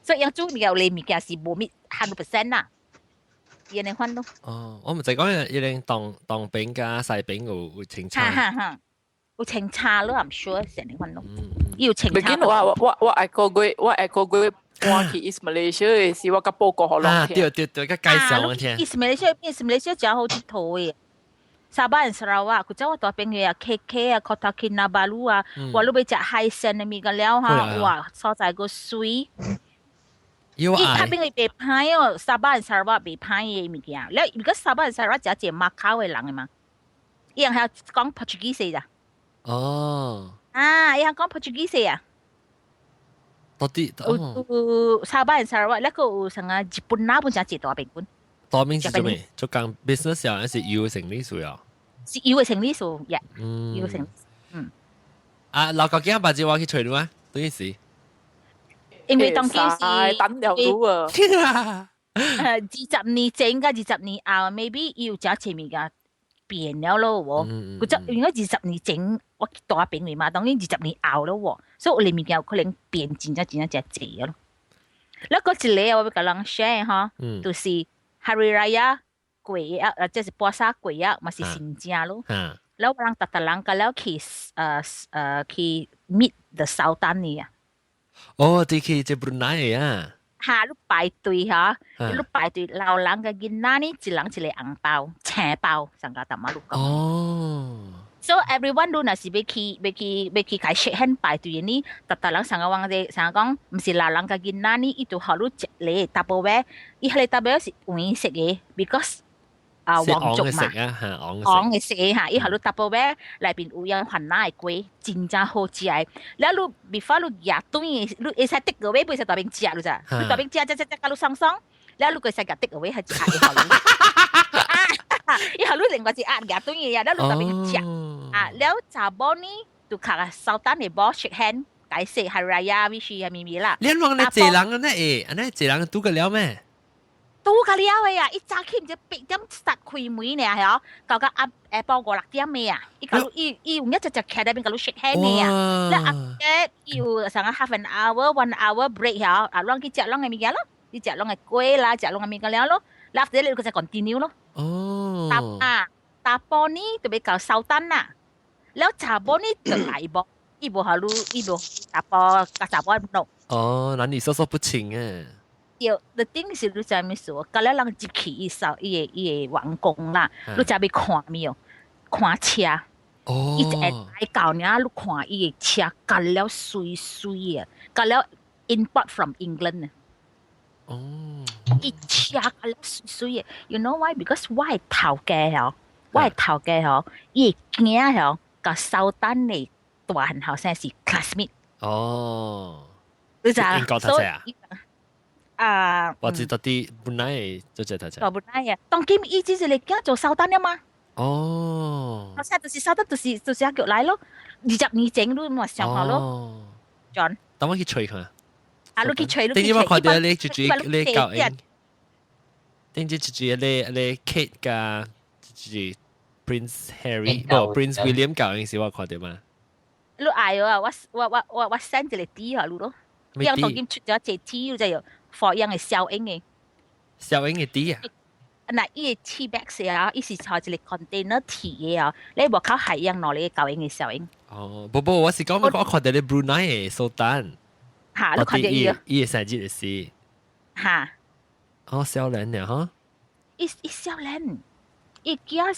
所以樣煮物件有物件是無咪 100% 啦，伊呢款咯。哦，我毋知講伊連當當兵佮西兵有清查。哈哈哈，有清查咯，I'm sure 成呢款咯。有清查。我我我愛個月，我愛個月搬去 East Malaysia 的時，我佮報告予攏聽。對對對，佮介紹我聽。 East Malaysia，East Malaysia 真好𨑨迌的。沙巴 and Sarawak，佢走我大朋友啊，KK 啊，Kota Kinabalu 啊，哇，你欲食海鮮的物件了哈，哇，所在閣媠。伊較邊個袂歹哦，沙巴 and Sarawak 袂歹的物件。了，如果沙巴 and Sarawak 誠濟馬卡的人的嘛，伊人還講 Portuguese 咋？哦。啊，伊人講 Portuguese 啊。到底有有沙巴 and Sarawak，那個有啥個日本那本誠濟大平均。大面是做咩？做工 business 還是有生理數啊？是有生理數，呀，有生，嗯。啊，老高今日把這我去揣你嗎？等於是。因為當今是等了路啊。20年前佮20年後，maybe 有誠濟物件變了咯喎。佢就應該二十年前我去大平位嘛，當然二十年後咯喎，所以有物件有可能變真正真正誠濟咯。那個一個我欲共人 share 哈，就是 Hari Raya 過啊，即是 puasa 過啊，嘛是新正咯。แล้ว人逐逐人佮了去去 meet the Sultan 呢啊。哦，對去這 Brunei 啊。哈，你排隊哈，你排隊老人佮囡仔呢，一人一個紅包、青包，上個淡仔你講。哦。 So everyone 都若是欲去欲去欲去共 shake hand 排隊呢，逐逐人上個往這上個講，毋是老人佮囡仔呢，伊就予你一個 Tupperware，伊彼個 Tupperware 是黃色的，because 啊皇族嘛，黃的色哈，伊予你 Tupperware 內邊有樣番仔的粿，真正好食的。了你 before 你舉轉的，你會使 take away，袂使大邊食，你知？你大邊食食食食，佮你爽爽，了你閣使共 take away，還是壓伊予你。伊予你另外一壓舉轉的啊，了你大邊食。啊，了查某呢，就較 Sultan 的某 shake hand，解釋 Hari Raya wish 啊咪咪啦。你講你濟人按呢會，按呢濟人拄個了咩？拄個了的啊！伊早起毋知8點 start 開門呢，係哦，到到下下晡五六點的啊！伊共伊伊有一隻隻徛佇邊共你 shake hand 的啊！了後伊有啥個 half an hour、one hour break 曉，啊，攏去食攏的物件咯，你食攏的粿啦，食攏的物件了咯，了後你閣再 continue 咯。哦。啊，查埔呢就欲到 Sultan 啦，了查某呢就來無，伊無予你，伊無查埔共查某弄。哦，男女授受不親啊。對，the thing 是你知咩事？佮了人入去伊掃伊个伊个王宮啦，你知欲看沒有？看車。哦。伊一會來到爾，你看伊个車，佮了媠媠的，佮了 import from England 啊。哦。伊車佮了媠媠的，you know why? Because 我的頭家吼，我的頭家吼，伊的囝吼，共 Sultan 的大漢後生是 classmate。哦。你知？英國讀冊啊？啊！我知道佇本來做這讀冊。做本來啊，當今伊只是來囝做 Sultan 了嘛？哦。後生就是 Sultan，就是啊叫來咯。20年前你嘛想好咯，John。等我去揣看。啊，你去揣，你頂日我看到你就就你教英，頂日就就你你 Kate 佮就是 Prince Harry，無 Prince William 教英是我看到嘛？你愛啊！我我我我我 send 一個 tea 予你咯。樣當今出咗一個 tea 就有 for 樣的小英的。小英的 tea 啊？嗱，伊個 tea bag 啊，伊是佇一個 container tea 的啊，你無靠海洋攞你教英的小英。哦，無無，我是講我看到你 Brunei 的 Sultan。嚇，你看到伊？伊的生日的時。嚇。哦，少年爾哈。伊伊少年，伊囝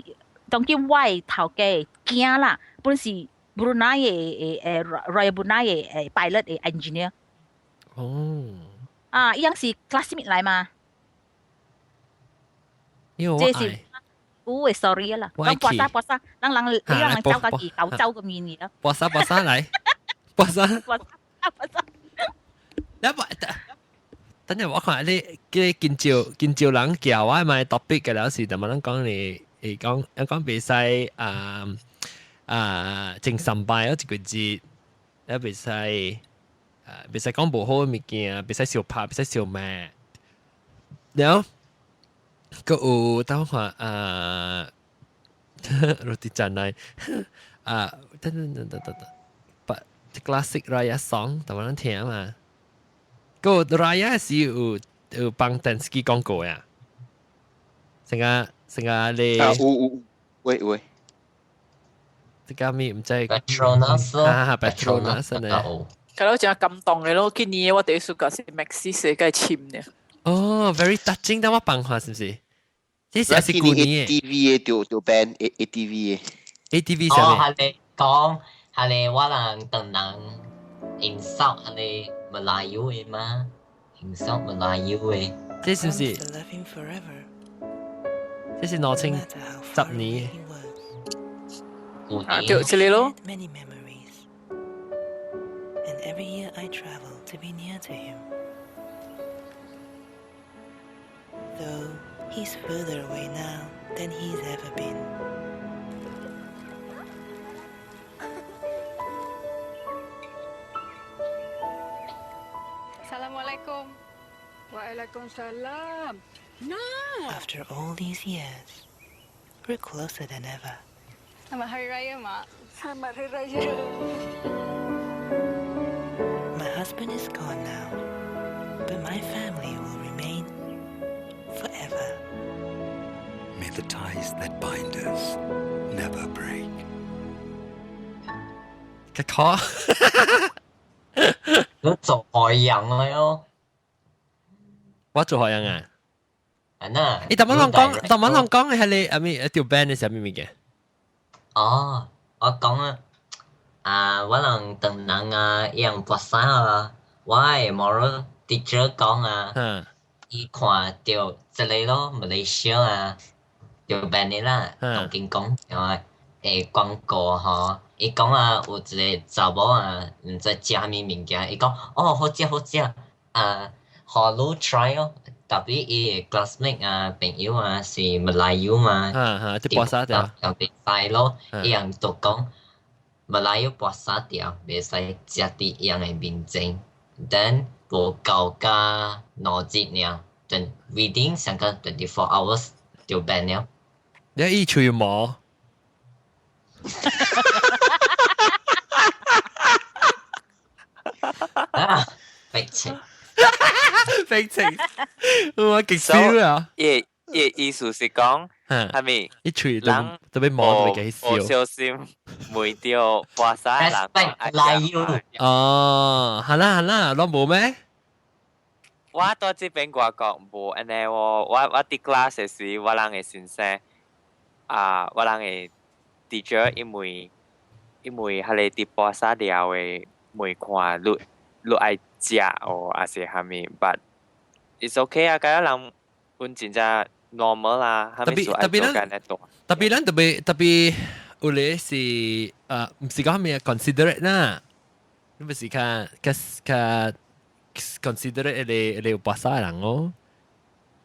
是當今我的頭家囝啦，本是 Brunei 的Royal Brunei 的pilot 的 engineer。哦。啊，伊樣是 classmate 來嘛？因為我這是有的 story 啦。講 puasa puasa，人人你人人走家己九州個面啦。 Puasa puasa 來，puasa。 Puasa puasa。你不等陣我看你叫金招金招人叫我買 topic 嘅了時，就問人講你會講講袂使啊啊前三拜一個字，你袂使啊袂使講無好嘅物件，袂使相拍，袂使相罵。然後閣有等我看啊，roti canai 啊，等等等等等等，but classic Raya song，台灣人聽嘛。個 Raya 是有幫 Tensky 講過呀，成個成個你啊有有喂喂，這個咩唔知 Petronas 啊 Petronas 呢？佢都真感動嘅咯，今年我第一次是 Maxis 嘅簽呢。哦，very touching，等我放下是唔是？這是是舊年 ATV 嘅就就 ban ATV 嘅 ATV 上面。哦，係你講係你我人等人 insult 係你馬來語嘅嘛？insult 馬來語嘅。這是唔是？這是2010年。啊，對，這裡咯。 And every year I travel to be near to him. Though he's further away now than he's ever been. Assalamualaikum. Waalaikumsalam. Nah. After all these years, we're closer than ever. Selamat Hari Raya, Mak. Selamat Hari Raya. My husband is gone now, but my family will remain forever. May the ties that bind us never break. 個卡，你做海洋咯？我做海洋啊？啊那，你頭先人講，頭先人講嘅係你阿咪一條 band 嘅係咩物件？哦，我講啊，啊，我人等人啊，伊人跋山啊，我的 moral teacher 講啊，伊看到這個咯，馬來西亞啊，就 ban 的啦，東京講啊，誒廣告吼，伊講啊，有一個查某啊，毋知食啥物物件，伊講哦好食好食，啊，予你 try 哦，特別伊的 classmate 啊朋友啊是馬來語嘛，啊啊，啲跋沙條，又袂使咯，伊人就講馬來語跋沙條，袂使食佇伊人的面前，then 無夠加兩日爾，等 within 上個24 hours 就 ban 了。你伊喙毛？啊，白痴！白痴！我極少啊！伊伊意思是講，係咪？伊喙都都俾摸都俾幾笑。無小心問到跋沙人來喲。哦，係啦係啦，攏無咩？我到這邊外國無按呢喎，我佇 class 時，我人的先生啊，我人的 teacher 因為彼個佇跋沙了的問看你你愛食哦，還是啥物？But it's okay 啊，感覺人阮真正 normal 啦，特別特別咱特別咱特別特別有咧是毋是講咩 considerate 啦，你毋是較較較 considerate 個個跋沙的人哦。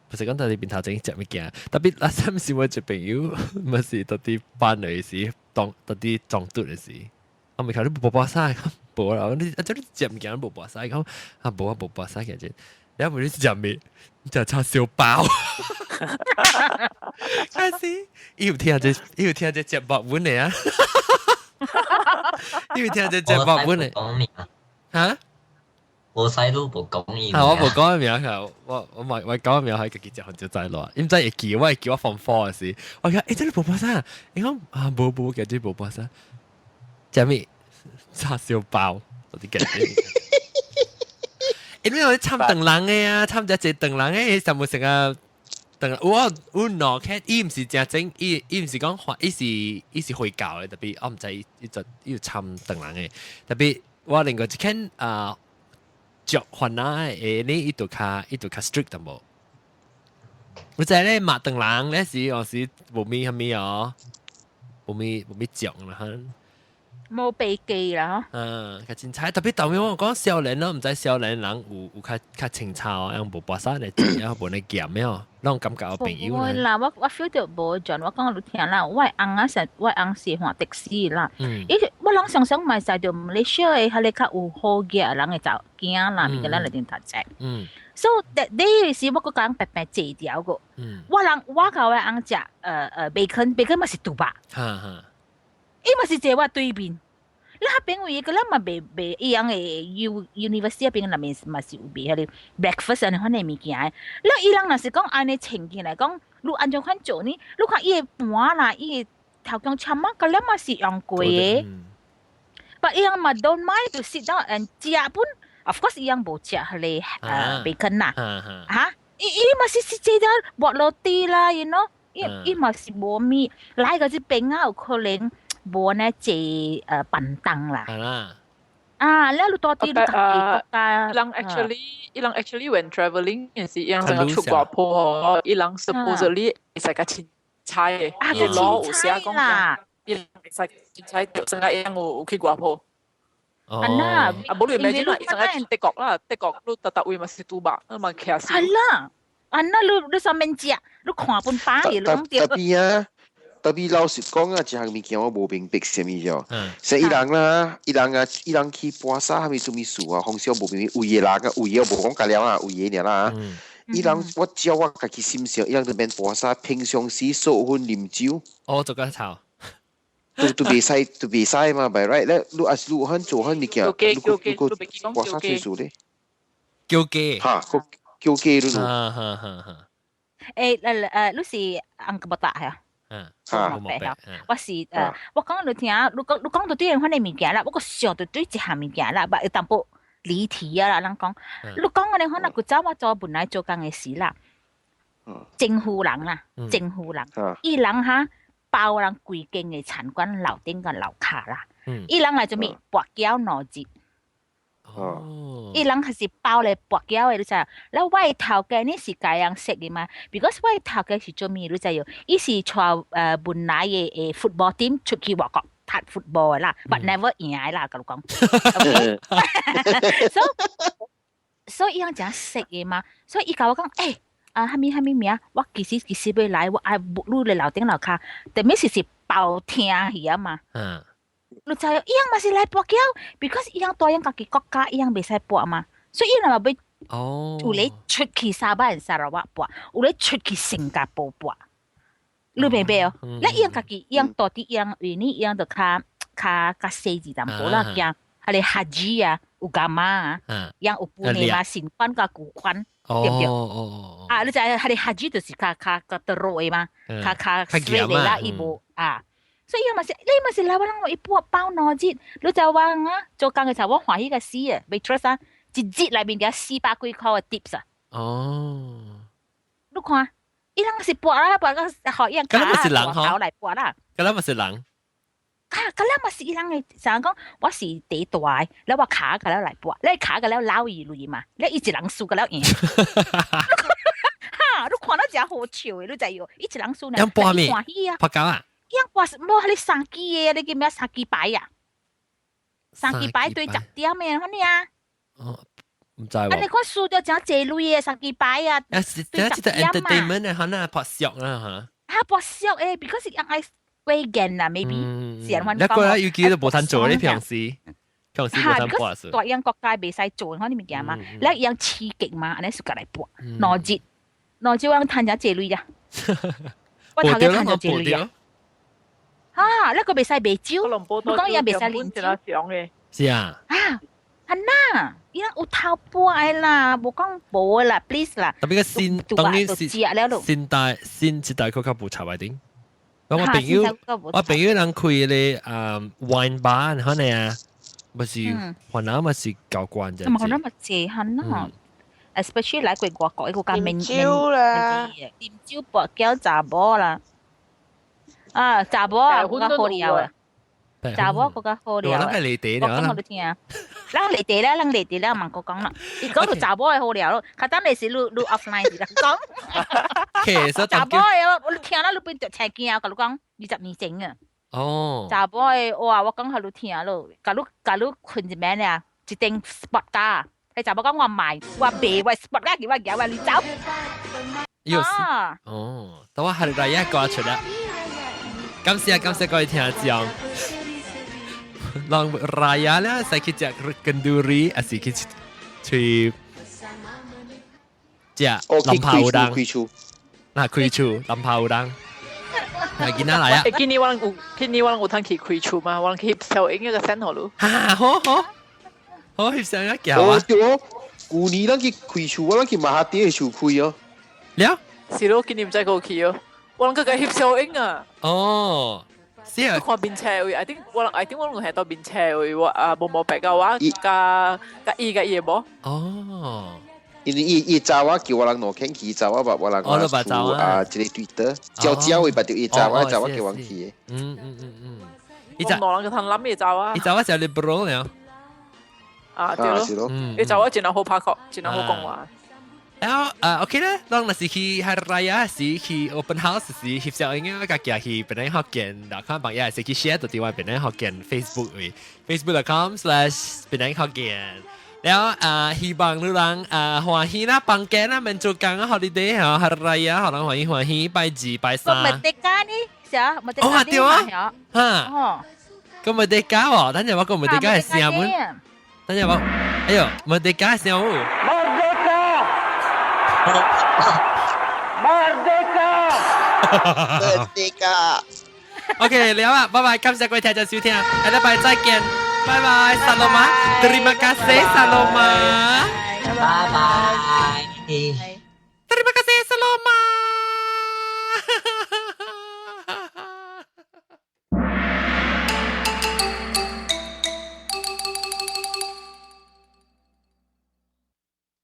不是講到你邊頭前食物件，特別那陣時我一朋友，毋是到底班的時，當到底撞拄的時，我咪看你無跋沙，無啦，你啊，這你食物件無跋沙，講啊無啊無跋沙嘅啫，然後你食咩？食叉燒包，開始伊有聽這，伊有聽這節目阮的啊，伊有聽這節目阮的，哈？我細路無講伊啊，我無講名，我講名係家己食就知咯。因知會記，我會記我放火時，我講欸，這你無跋沙？伊講啊，無無，家己無跋沙。食咩？叉燒包，我啲記。因為我參唐人的啊，參只一唐人的，全部成個唐人。我有兩個，伊毋是正正，伊伊毋是講華，伊是伊是回教的，特別我毋知伊伊就伊有參唐人的，特別我另外一間啊。着番仔的呢，伊就較伊就較 strict 淡薄。我知咧馬唐人咧是有時無咪啥物哦，無咪無咪醬啦哈。冇避忌啦，嗯，較精彩。特別後面我講少年咯，毋知少年人有有較較清楚，樣無跋沙來食，樣無咧鹹的哦，那種感覺有朋友咧。啦，我 feel 到無像我講你聽啦，我的翁仔是我的翁是換的士啦。伊我人常常嘛會知著馬來西亞的彼個較有好額人的查某囝啦，物件咱內頂讀冊。So that day 時我閣共人白白坐掉個。我人我共我翁食bacon bacon 嘛是豬肉。伊嘛是坐我對面。你彼邊位個咱嘛袂袂一樣的 U university 彼邊內面嘛是有賣彼個 breakfast 按呢款的物件的。了伊人若是講按呢情形來講，你按怎款做呢？你看伊的盤啦，伊的頭家簽啊，個了嘛是用過的。But 伊人嘛 don't mind to sit down and 食本，of course 伊人無食彼個bacon 啦，嚇，伊伊嘛是是這個薄羅蒂啦，you know，伊伊嘛是無物，來個這邊啊有可能無呢坐板凳啦。啊，了你到底你家己國家？伊人 actually when travelling 是伊人成個出外坡吼，伊人 supposedly 會使較凊彩的，啊，較凊彩啦。伊人會使凊彩，成個伊人有去外坡。啊那，啊，無你 imagine 啦，伊成個去德國啦，德國你逐逐位嘛是豬肉，你嘛徛死。係啦，啊那你你上面食，你看本包也攏對。 Tapi 啊，tapi 老實講啊，這項物件我無明白啥物啫。說伊人啦，伊人啊，伊人去跋山，啥物啥物事啊，風小無明白，有的人啊，有的無講甲了啊，有的爾啦。伊人我照我家己心想，伊人佇免跋山，平常時數分啉酒。哦，做個吵。都都袂使，都袂使嘛，by right 咧，你也是你有肯做肯物件，你個你個跋山歲數咧？叫雞。哈，個叫雞你。哈哈哈哈。你是紅個大係啊？嗯，哈，我是我講你聽，你講你講到對款的物件啦，我閣想到對一項物件啦，有淡薄離題啊啦，人講，你講按呢款啦，古早我做本來做工的時啦，政府人啦，政府人，伊人哈包人規間的餐館樓頂佮樓跤啦，伊人來做物跋筊2日。哦，伊人係是包來跋筊的，你知影？了我的頭家呢是共人識的嘛？because 我的頭家是做物，你知無？伊是帶文萊的 football team 出去外國踢 football 的啦，but never 贏的啦，共你講。所以伊人誠識的嘛，所以伊共我講，啊，啥物啥物名？我幾時幾時欲來？我愛 book 你的樓頂樓跤，特別是是包廳去啊嘛。你知影？伊人嘛是來跋筊，because 伊人帶人家己國家，伊人袂使跋嘛，所以伊人嘛欲有咧出去沙巴、沙拉越跋，有咧出去新加坡跋，你明白哦？咧伊人家己，伊人到底伊人為呢，伊人就較較較細緻淡薄啦，驚彼个 haji 啊，有干嘛啊？伊人有分的嘛，新款佮舊款，對毋對？啊，你知影彼个 haji 就是較較較 teruk 的嘛，較較 straight 的啦，伊無啊。所以伊嘛是，你嘛是來我人伊跋包2日，你知我啊做工的時候我歡喜共死啊，waitress 啊，一日內面給400幾箍的 tips 啊。你看，伊人是跋啦，跋到予伊人佮嘛是人頭來跋啦。佮嘛是人。啊，佮嘛是伊人的，啥講我是第大的，了我跤共了來跋，你跤共了撈伊鐳嘛，了伊一人輸共了贏。哈，你看到誠好笑的，你知無？伊一人輸呢，人跋咩？歡喜啊！跋筊啊！伊人跋無彼个三支的，你記咩三支牌啊？三支牌對10點的，按呢啊？哦，毋知喎。啊，你看輸咗誠濟鐳的三支牌啊？啊，是這這個 entertainment 的，可能博笑啦嚇。啊，博笑誒，because 人愛過癮啦，maybe 是按呢你過來尤其都無通做你平時，平時無通跋數。大樣國家袂使做款的物件嘛，你樣刺激嘛，按呢就共來跋。2日，2日我趁誠濟鐳啊！我頭家趁誠濟鐳啊！啊，那個袂使賣酒，你講伊袂使啉酒。是啊。啊，係啦，伊人有偷跋的啦，無講無啦，please 啦。 Tapi 個新，當然新代新一代閣較無插一點。我朋友，我朋友人開咧啊 wine bar，可能啊，毋是雲南嘛是交關啫。嘛，雲南嘛濟漢啦，especially 來過外國，伊個較免酒啦，啉酒跋筊查某啦。啊，查某啊，閣較好料啊！查某閣較好料啊！我離地我講予你聽，咱離地啦，咱離地啦，問我講啦。伊講到查某的好料咯，較等下是你你 offline 時講。其實查某的我你聽啦，你變著青驚，共你講20年前啊。查某的哇，我講予你聽咯，共你共你睏一暝爾，一間 sport car，彼查某講我賣，我賣我 sport car 給我舉我你走。又是哦，等我下禮拜一掛出啦。感謝感謝各位聽眾。人 raya 咧，使去食 kenduri，還是去去食藍泡烏冬？開厝，嗱開厝藍泡烏冬。係見仔來啊！今年我人有，今年我人有通去開厝嘛？我人去翕相影一個 send 予你。哈，好好好翕相一叫啊！對哦，舊年咱去開厝，我咱去馬哈迪的厝開哦。了？是咯，今年毋知過去哦。我人閣共翕相影啊！哦，是啊。看面車位，I think 我人係到面車位，我啊無無白個我佮佮伊佮伊無。哦。因為伊伊查我叫我人兩間去，查我把我人厝啊，這個 Twitter 招招會把掉伊查我查我叫我去。伊查兩人個通諗伊查我。伊查我就 liberal 了。啊對咯，伊查我真係好拍確，真係好講話。然後啊，OK 咧，當若是去 Hari Raya 時去 open house 時翕相影，我家己去檳城福建，然後看朋友是去 share 到佇我檳城福建 Facebook 位，facebook.com/檳城福建。แล้ว啊，希望你人啊歡喜啦，放假啦，免做工啊，holiday 嚇，Hari Raya，予人歡喜歡喜，拜二拜三。 Merdeka 呢？是啊，Merdeka。哦，對啊，嚇，哦，個 Merdeka 喎，等陣我個 Merdeka 係啥物？等陣我，哎呦，Merdeka 係啥物？ Merdeka! Merdeka! OK，了啊，拜拜，感謝各位聽眾收聽，下禮拜再見，拜拜，Saloma，terima kasih Saloma，拜拜。